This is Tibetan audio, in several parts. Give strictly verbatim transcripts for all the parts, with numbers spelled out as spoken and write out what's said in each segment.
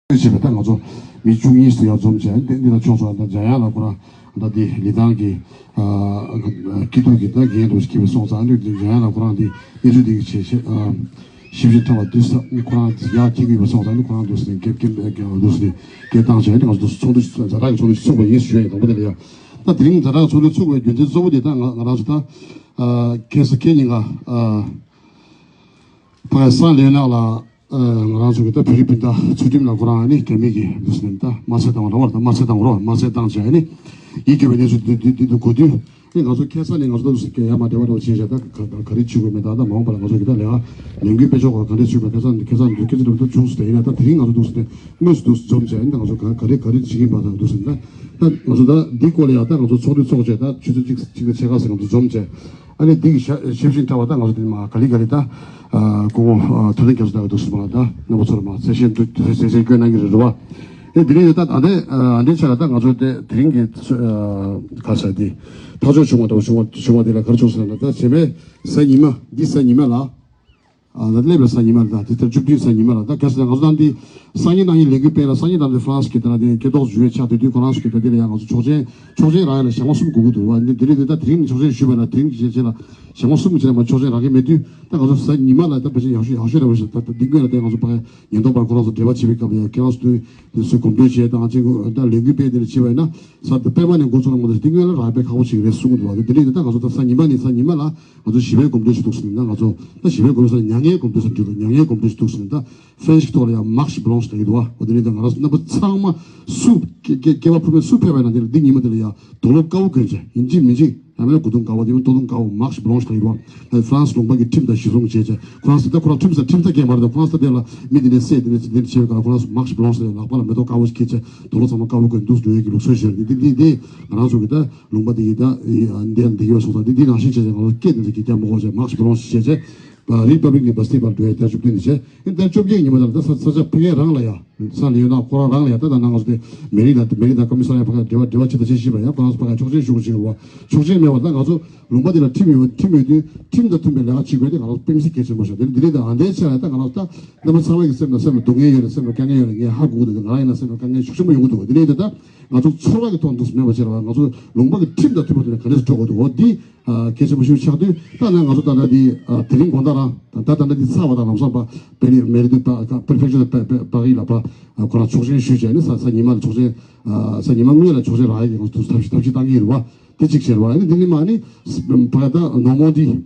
བྱས་པ་ད་ང་ཚོ་མི་བཅུ་གཉིས་སུ་ཡར་འཛོམས་བྱས། འདི་འདི་ལ་ཕྱོགས་སུ་ད་འཇམ་དབྱངས་ལགས་ཁོ་རང་ད་འདི་ལི་ཐང་གི་སྐྱིད་སྡུག་གི་ད་འགན་འདྲ་བོ་ཞིག་འཁྱེར་བའི་སོང་ཙང་། འདི་འཇམ་དབྱངས་ལགས་ཁོ་རང་འདི་གནས་ཚུལ་འདི་གི་ཆེད་བཤད་ཞིབ་ཞིབ་ཕྲ་བ་འདུག་ས། ཁོ་རང་ཡར་སྐྱེལ་གྱི་ཡོད་པ་སོང་ཙང་། ཁོ་རང་འདུག་ཟེར་ནས་སྐད་སྐད་འདུག་ཟེར་ནས་སྐད་བཏང་བྱས། ང་ཚོ་ཚོགས་འདུ་ཛ་དྲག་གི་ཚོགས་འདུ་ཞིག་ཚུགས་པ་ཡིན་ཞུ་ཡ་ཡིན། དང་པོ་དེ་ལ་ཡ་ད་དེ་རིང་ཛ་དྲག་ཚོགས་འདུ་ཚུགས་པའི་རྒྱུ་མཚན་གཙོ་བོ་དེ་ད་ང་ང་རང་ཚོ་ད་ཁ་སང་ཁ་ཉིན་ཀ་ཕ་གི་སང་ལོའི་ནང་ལ། ང་རང་ཚོ་གི་ད་བོད་རིགས་སྤུན་ཟླ་ཚུལ་ཁྲིམས་ལགས་ཁོ་རང་ནི་རྒྱ་མི་གི་འདུག་ཟེར་ནས་ད་དམར་གསོད་བཏང་བ་རེད་བ། ད་དམར་གསོད་བཏང་བ་རེད་བ། དམར་གསོད་བཏང་བྱས་ནི་ཡིད་སྐྱོ་བའི་གནས་ཚུལ་འདི་འདི་འདི་འདི་གོ་དུས། ཨེ་ང་ཚོ་ཁ་སང་ནས་ང་ཚོ་ད་འདུག་ཟེར་གྱི་ཡ་མ་བདེ་བ་འདྲ་བ་བྱས་བྱས། ད་ག་ག་རེ་བྱེད་དགོས་མེད། ད་ད་མ་འོངས་པ་ལ་ང་ཚོ་གི་ད་ལས་ཀ་ལས་འགུལ་སྤེལ་ཕྱོགས་སྐོར་ག་འདྲས་བྱེད་དགོས། ཁ་སང་ཁ་སང་འདུག་ཁ་སང་འདུག་ཁ་སང་འདུག་བྱུང་སོང་། དེ་ཡིན་ན་ད་དེ་རིང་ང་ཚོ་འདུག་ཟེར་ནས་དངོས་སུ་འདུག་འཛོམས་བྱས་ནི་ད་ང་ཚོ་ག་ག་རེ་ག་རེ་བྱེད་ཀྱི་ཡིན་པ་ད་འདུག་ཟེར་ནས། ད་ང་ཚོ་ད་འདི་སྐོར་ལ་ཡ་ད་ང་ཚོ་ཚོགས་འདུ་ཚོགས་བྱས། ད་ཆུ་ཚོད་གཅིག་གཅིག་དང་ཕྱེད་ཀ་ཙམ་ང་ཚོ་འཛོམས་བྱས། ཨ་ནི་འདི་གི་ཞབས་ཞབས་ཞུ་འཁྲབ་པ་ད་ང་ཚོ་དེ་མ་ག་ལེ་ག་ལེ་ད་སྐུ་ངོ་ཐུབ་བསྟན་རྒྱ་མཚོ་ད་འདུག་ཟེར་བ་ལ་ད་རྣམ་པ་ཚོར་མ་གསལ་བཤད་འདུག་གསལ་བཤད་སྐྱོན་གནང་གི་རེད་བ། ཨེ་དེ་རིང་ད་ད་ལྟའི་ཨ་འདྲའི་ཆ་ལ་ད་ང་ཚོ་དེ་དེ་རིང་གི་ཨ་ག་ས་དེ་ཐག་གཅོད་བྱུང་བ་དང་བྱུང་བ་བྱུང་བ་དེ་ལ་ག་རེ་བྱུང་ཟེར་ན། ད་རྗེས་མའི་གཟའ་ཉི་མ་འདི་གཟའ་ཉི་མ་ལ། ཨ་ད་སླེབས་པའི་གཟའ་ཉི་མ་ལ། ད་དེ་ལྟར་བཅུ་བདུན་གཟའ་ཉི་མ་ལ། ད་གལ་སྲིད་ང་ཚོ་ད་འདི་སང་ཉིན་གནངས་ཉིན་ལས་འགུལ་སྤེལ་ལ། སང་ཉིན་ད་འདི་ཧྥ་རན་སི་གི་ད་ལྟ་དེ་སྐད་ཐོག་ཞུ་བའི་ཆ་དེ་དུས་ཁོ་རང་ཚོ་གི་ད་དེ་ལ་ཡང་ང་ཚོ་ཆོག་མཆན་ཆོག་མཆན་རག་ཡ་ལ་ཞག་མ་གསུམ་དགོས་ཀྱི་འདུག་བ། འདི་འདི་རེད་དེ། ད་དེ་རིང་ནས་ཆོག་མཆན་ཞུས་པ་ན་དེ་རིང་གི་རྗེས་ཆེད་ལ་ཞག་མ་གསུམ་གྱི་རྗེས་ལ་མ་ཆོག་མཆན་རག་གི་མེད་དུས། ད་ང་ཚོ་གཟའ་ཉི་མ་ལ་ད་ཕལ་ཆེར་ཡག་ཤོས་ཡག་ཤོས་རེད་བ་ཞེས། ད་ད་འདི་སྔོན་ལ་ད་ང་ཚོ་ཕ་གི་ཉེན་རྟོག་པ་ཁོ་རང་ཚོ་འབྲེལ་བ་བྱེད་པའི་སྐབས་ལ་ཡང་ཁྱེད་རང་ཚོ་དེ་ཚོའི་གོམ་བགྲོད་བྱས་དང་ཅིག་ད་ལས་འགུལ་སྤེལ་དེ་འདྲ་བྱས་པ་ཡིན་ན། ས་དེ་པད་མ་ནས་འགོ་ཚུགས་ན་མ་གཏོགས་དེ་སྔོན་ལ་རག་པའི་ཁག་པོ་ཞིག་རེད་གསུང་གི་འདུག་བ། དེ་འདི་རེད་དེ། ད་ང་ཚོ་ད་གཟའ་ཉི་མ་ནས་གཟའ་ཉི་མ་ལ་ང་ཚོ་ཞི་བའི་གོམ་བགྲོད་ཞིག་འདུག་ཟེར་ནས། ད་ང་ཚོ་ད་ཞི་བའི་གོམ་བགྲོད་ཟེར་ན་མྱ་ངན་གོམ་བགྲོད་ཟེར་འགྲིག་འདུག་མྱ་ངན་གོམ་བགྲོད་ཞིག་འདུག་ཟེར་ནས། ད་ཧྥ་རན་སི་གི་ཐོག་ལ་ཡང་མར་ཤི་བྷ་ལོང་ཤི་ལབ་ཀྱི་འདུག་བ། འོ་དེ་ནས་ད་ང་རང་ཚོ་རྣམ་པ་ཚང་མ་སུ་སྐྱེ་སྐྱེ་སྐྱེ་བ་ཕོ་མོ་སུ་ཕེབས་པ་ཡིན་ན། དེ་ལ་འདི་ཉི་མ་དེ་ལ་ཡང་དུག་ལོག་དཀར་པོ་གོན་བྱས། ཡིན་གཅིག་མིན་གཅིག་ཡང་མིན་ན་གོས་ཐུང་དཀར་པོ། དེ་མིན་སྟོད་ཐུང་དཀར་པོ། མར་ཤི་བྷ་ལོང་ཤི་ལབ་ཀྱི་འདུག་བ། ཧྥ་རན་སི་ལུང་པ་གི་ཁྲིམས་དང་གཞི་བཟུང་བྱས་བྱས། ཁོ་རང་ཚོ་ད་ཁོ་རང་ཁྲིམས་ས་ཁྲིམས་ས་སྐད་མ་རེད། ད་ཁོ་རང་ཚོ་ད་དེ་ལ་མི་དེ་འདྲ་བསད་དེ་འདྲ་དེ་འདྲ་བྱས་པའི་སྐབས་ལ་ཁོ་རང་ཚོ་མར་ཤི་བྷ་ལོང་ཤི་ལབ་ཀྱི་འདུག་ལག་པ་ལ་མེ་ཏོག་དཀར་པོ་ཞིག་འཁྱེར་བྱས། དུག་ལོག་ཚང་མ་དཀར་པོ་གོན་འདུག་འགྲོ་ཡས་ཀྱི་ལུགས་སྲོལ་ཞིག་རེད། འདི་འདི་འདི་ང་རང་ཚོ་གི་ད་ལུང་པ་འདི་གི་ད་འདི་འདི་གི་སོང་ཙང་འདི་འདི་ནང་བཞིན་བྱས་བྱས་ང་ཚོ་སྐད་འདི་ཚོ་གི་རྒྱ་མ་གོ་བྱས། མར་ཤི་བྷ་ལོང་ཤི་བྱས་བྱས། རི་པབ་ལིག་ནས་བྷ་སི་ཏི་བར་འགྲོ་ཡས་ད་བཅུ་བདུན་ནས་བྱས། ཨེ་ད་བཅོ་བརྒྱད་ཉི་མ་དང་ད་ས་ས་ཆ་ཕ་གིའི་རང་ལ་ཡ། ས་ལིའུ་ན་ཁོ་རང་རང་ལ་ཡ། ད་ད་ནང་ང་ཚོ་དེ་མེ་རི་ལ་མེ་རི་དང་ཀ་མི་ས་ཡ་ཕ་གིའི་འབྲེལ་བ་འབྲེལ་བ་ཆེ་ད་ཆེ་ཤེས་པ་ཡ། ཁོ་རང་ཚོ་ཕ་གིའི་ཆོག་མཆན་ཞུ་དགོས་བྱུང་བ། ཆོག་མཆན་མེད་པར་ད་ང་ཚོ་ལུང་པ་འདི་ལ་ཁྲིམས་ཡོད། ཁྲིམས་ཡོད་དུས་ཁྲིམས་དང་མཐུན་པའི་ལས་ཀ་བྱེད་དགོས་དེ་ང་རང་ཚོ་དཔེ་མི་སྲིད་གལ་ཆེན་པོ་ཞིག་དེ་འདི་རེད། ད་ཨ་འདྲའི་ཆ་ལ་ད་ང་རང་ཚོ་ད་རྣམ་པ་ཚང་མ་གི་སེམས་ལ་སེམས་ལ་སྡུག་བསྔལ་ཡོད་རེད། སེམས་ལ་དཀའ་ངལ་ཡོད་རེད། ངས་ཧ་གོ་གི་འདུག་ང་རང་ཡིན་ན་སེམས་ལ་དཀའ་ངལ་ཤུགས་ཆེན་པོ་ཡོང་གི་འདུག་དེ་འདྲ་ཡིན་དུས་ད་ང་ཚོ་ཚོར་བ་གི་ཐོག་འདུག་སེ་མེད་པ་བྱས་ར་བ། ང་ཚོ་ལུང་པ་གི་ཁྲིམས་དང་མཐུན་པ་དེ་ལ་ག་འདྲ་སེ་འགྲོ་དགོས་འདུག་འོ་འདི་གལ་ཆེན་པོ་ཞིག་ཆགས་དུས། ད་ནང་ང་ཚོ་ད་ལྟ་འདི་དེ་རིང་དགོང་དག་རང་ད་ད་ལྟ་འདི་ཚར་བ་དང་། ལམ་སང་པ་པེ་རི་མེ་རི་དུ་པ་པེ་རི་ཕེག་ཅར་པ་པ་པ་གི་ལ་པ་ཁོ་རང་ཆོག་མཆན་ཞུས་བྱས་ནས་ས་ས་ཉི་མ་ལ་ཆོག་མཆན་ས་ཉི་མ་སྔོན་ལ་ཆོག་མཆན་རག་ཡས་ཀྱི་ང་ཚོ་ཐབས་ཤེས་ཐབས་ཤེས་བཏང་གི་ཡིན་རེད་བ། དེ་གཅིག་བྱས་རེད་བ། ཨ་ནི་འདི་ནི་མ་ནི་ཕ་ད་ནོར་མོང་འདི།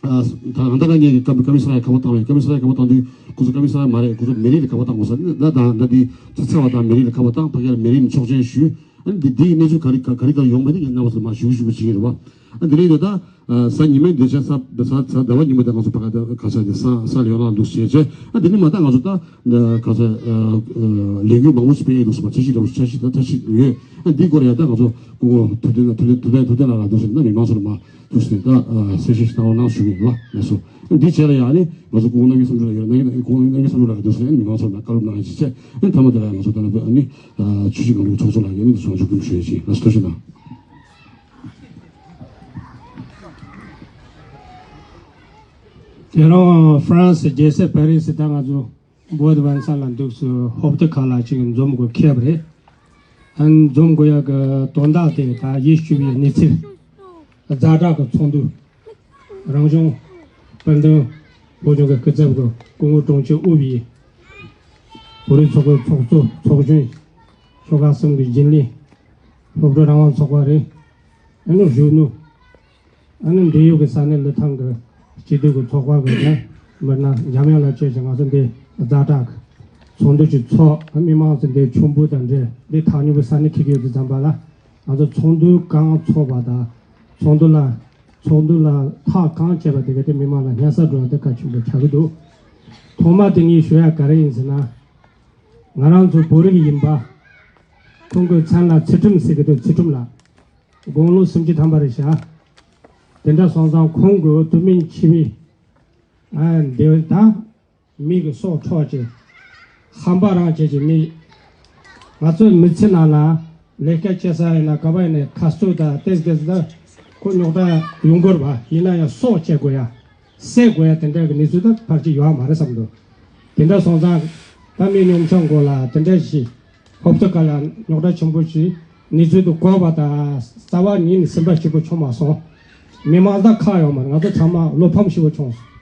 ད་ད་ལྟ་ངས་ཀི་ཀི་མི་ས་ར་ཁ་པོ་བཏང་བས། ཀི་མི་ས་ར་ཁ་པོ་བཏང་དུས་ཁོ་ཚོ་ཀི་མི་ས་ར་མ་རེད། ཁོ་ཚོ་མེ་རི་ལ་ཁ་པོ་བཏང་དགོས་ས་ནི་ད་ད་ད་འདི་ཚ་ཚ་བ་དང་མེ་རི་ལ་ཁ་པོ་བཏང་། ཕ་གི་ལ་མེ་རི་ནས་ཆོག་མཆན་ཞུས། ཨ་ནི་འདི་འདིའི་གནས་ཚུལ་ག་རེ་ག་རེ་ག་ཡོང་མེད་དེ་ངས་རྣམ་པ་ཚོ་མ་ཞུ་ཞུ་བ་བྱེད་ཀྱི་རེད་བ། ཨ་འདི་ནས་ད་ད་གཟའ་ཉི་མའི་འདི་ཆ་གཟའ་གཟའ་གཟའ་ཟླ་བ་ཉི་མ་ད་ང་ཚོ་ཕ་ག་ད་ག་ས་དེ་ས་ས་ལ་ཡོང་ལ་འདུག་བྱས་བྱས། ཨ་འདི་ནས་མ་ད་ང་ཚོ་ད་ག་ས་ལས་འགུལ་མང་པོ་ཞིག་སྤེལ་ཡས་འདུག་ཟེར་བ། འཆར་གཞི་འདྲ་བོ་འཆར་གཞི་ད་འཆར་གཞི་ཡོད། ཨ་འདི་སྐོར་ཡ་ད་ང་ཚོ་སྐུ་ངོ་ཐུབ་བསྟན་ཐུབ་བསྟན་ཐུབ་བསྟན་ལགས་ལ་འདུག་ཟེར་ན་མི་མང་ཚོར་མ་འདུག་ཟེར་ད་གསལ་བཤད་ཞིག་གནང་རོགས་གནང་ཞུ་གི་ཡིན་ལ་ལགས་སོ། འདི་བྱས་ལ་ཡང་ནི་ང་ཚོ་སྐུ་ངོ་རྣམ་རྒྱལ་བསམ་གྲུབ་ལགས་ཡོད། རྣམ་རྒྱལ་སྐུ་ངོ་རྣམ་རྒྱལ་བསམ་གྲུབ་ལགས་འདུག་ཟེར་ནས་མི་མང་ཚོར་ལ་བཀའ་སློབ་གནང་ཡ་ཅིག་བྱས། ཨ་མཐའ་མ་དེ་ལ་ང་ཚོ་ད་ནི་ནི་ཆུ་བཞི་སྒང་དྲུག་ཚོགས་གཙོ་ལགས་ཀྱིས་ནི་འདི་ཚོ་མཇུག་སྡོམ་ཞུ་ཡ་ཅིག་ལགས་སོ། ཐུགས་རྗེ་གནང་། དེ་རིང་ཧྥ་རན་སི་རྒྱལ་ས་པེ་རི་སི་ད་ང་ཚོ་བོད་ཝན་ས་ལ་འདུག་སེ་ཧོབ་ཏེ་ཁ་ལ་ཅིག་འཛོམས་དགོས་ཁེལ་བ་རེད། ཨ་ནི་འཛོམས་དགོས་ཡག་གི་དོན་དག་དེ་ད་ཡིད་སྐྱོ་བའི་གནས་ཚུལ། ཛ་དྲག་གི་ཚོགས་འདུ། རང་གཞུང་། སྤུན་ཟླ། བོད་ལྗོངས་ཀྱི་སྐུ་ཚབ་ཀྱི་སྐུ་ངོ་དྲུང་ཆེ་དབུས་པའི་བོད་རིགས་ཚོགས་པའི་ཚོགས་གཙོ་ཚོགས་གཞོན། ཤོག་ཁག་གསུམ་གྱི་རྒྱུན་ལས། སློབ་ཕྲུག་རང་དབང་ཚོགས་པ་རེད། ཨ་ནི་གཞོན་ནུ། ཨ་ནི་འབྲེལ་ཡོད་ཀྱི་ས་གནས་ལི་ཐང་གི་སྐྱིད་སྡུག་གི་ཚོགས་པ་གི་ནས་མི་སྣ་འཇམ་དབྱངས་ལགས་བཅས་ཀྱིས་ང་ཚོ་འདི་ཛ་དྲག་གི་ཚོགས་འདུ་ཅིག་ཚོགས། མི་མང་ཚོ་འདི་མཆོད་འབུལ་དང་འབྲེལ་འདི་ཐག་ཉེ་པོའི་ས་གནས་འཁེལ་གྱི་ཡོད་དུས་ཙམ་པ་ལ། ང་ཚོ་ཚོགས་འདུ་གང་ཚོགས་པ་དང་། ཚོགས་འདུ་ལ་ཚོགས་འདུ་ལ་ཐག་གང་བཅད་པ་དེ་ག་དེ་མི་མང་ལ་སྙན་སེང་འགྲོ་ཡ་དེ་གལ་ཆེན་པོ་ཆགས་ཀྱི་འདུག་ཐོག་མ་དེ་ངས་ཞུ་ཡ་ག་རེ་ཡིན་ཟེར་ན། ང་རང་ཚོ་བོད་རིགས་ཡིན་པ། ཁོང་གི་མཚན་ལ་ཚུལ་ཁྲིམས་ཟེར་གི་འདུག་ཚུལ་ཁྲིམས་ལགས། དགུང་ལོ་སུམ་ཅུ་ཐམ་པ་རེད་ཤག་དེ་འདྲ་སོང་ཙང་ཁོང་གི་དུས་མིན་འཆི་བའི་ཨ་འདི་ད་མི་གི་སྲོག་འཕྲོག་བྱས། ཧམ་པ་རང་བྱས་ཀྱི་མི། ང་ཚོའི་མི་ཚེ་ནང་ལ་ལས་ཀ་བྱེད་ས་ཡིན་ན་ག་པ་ཡིན་ནའི་ཁ་གསོ་དང་ཏེས་ཏེས་ད་ཁོ་རྙོག་དྲ་ཡོང་གི་རེད་པ། ཡིན་ན་ཡང་སྲོག་བཅད་དགོས་ཡ། བསད་དགོས་ཡ་དེ་འདྲ་གི་གནས་ཚུལ་ད་ཕལ་ཆེར་ཡོད་མ་རེད་བསམ་འདུག་དེ་འདྲ་སོང་ཙང་ད་ ཨ་མའི་ཉམས་ཆག་འགོ་ལ་དེ་འདྲ་ཞིག་ཧོབ་ཏེ་ག་ལ་རྙོག་དྲ་ཆེན་པོ་ཞིག་གནས་ཚུལ་དུ་གོ་བ་དང་རྩ་བ་ཉིད་ནས་སེམས་པ་སྐྱིད་པོ་བྱུང་མ་སོང་། མི་མང་དང་ཁ་ཡོང་མར་ང་ཚོ་ཚང་མ་བློ་ཕམ་ཞེ་པོ་བྱུང་སོང་།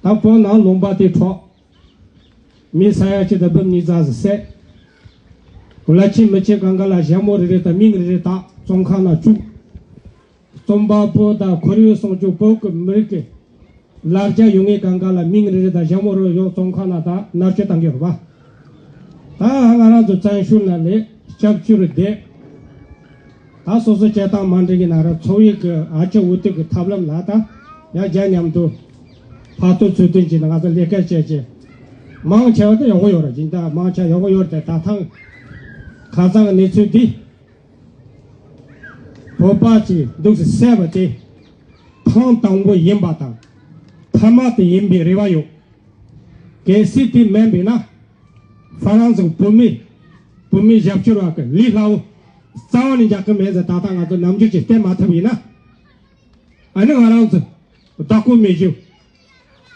ད་བོད་ནང་ལུང་པ་དེ་འཕྲོག་མི་ས་ཡ་གཅིག་དང་འབུམ་གཉིས་ཙམ་ཟིག་བསད། བླ་ཆེན་མི་ཆེན་གང་ག་ལ་ཞྭ་མོ་རེ་རེ་དང་མིང་རེ་རེ་བཏགས་བཙོན་ཁང་ནང་བཅུག་རྩོམ་པ་པོ་དང་ཁོར་ཡུག་སྲུང་སྐྱོབ་བོད་ཀྱི་མི་རིགས་ཀྱི་ལ་རྒྱ་ཡོད་ངེས་གང་ག་ལ་མིང་རེ་རེ་དང་ཞྭ་མོ་རེ་ཡོད་བཙོན་ཁང་ནང་ད་མནར་གཅོད་བཏང་གི་ཡོད་རེད་པ། ད་ང་རང་ཚོ་བཙན་བྱོལ་ནང་ལས་སྐྱབས་བཅོལ་བསྡད། ད་སོ་སོ་སྐྱེ་སྟངས་མ་འགྲིག་གི་ན་ར་འཚོ་བའི་གི་ཨ་ཅག་འུ་ཐུག་གི་ཐབས་ལམ་ལ་ད་ཡ་རྒྱ་མཉམ་དུ་ཕར་ཚུར་ཚུར་དོན་གྱིས་ང་ཚོ་ལས་ཀ་བྱས་བྱས་མང་ཆེ་བ་ད་ཡག་པོ་ཡོད་རེད། ཇི་ལྟར་མང་ཆེ་ཡག་པོ་ཡོད་རེད། ད་ཐང་ཁ་སང་གི་གནས་ཚུལ་འདི་བོད་པ་ཅིག་འདུག་སེ་བསད་པ་དེ་ཐེངས་དང་པོ་ཡིན་པ་དང་མཐའ་མ་དེ་ཡིན་པའི་རེ་བ་ཡོད། གལ་སྲིད་དེ་མིན་པས་ན། ཧྥ་རན་སིའི་བུད་མེད། བུད་མེད་རྒྱབ་སྐྱོར་བ་གི་ལས་སླ་བོ་རྩ་བ་ནས་རྒྱག་གི་མེད་ཟེར། ད་ལྟ་ང་ཚོ་ནམ་རྒྱུན་གྱི་བལྟས་མ་ཐུབ་ཡིན་ན། ཨ་ནི་ང་རང་ཚོ་བདག་པོ་མེད་རྒྱུ།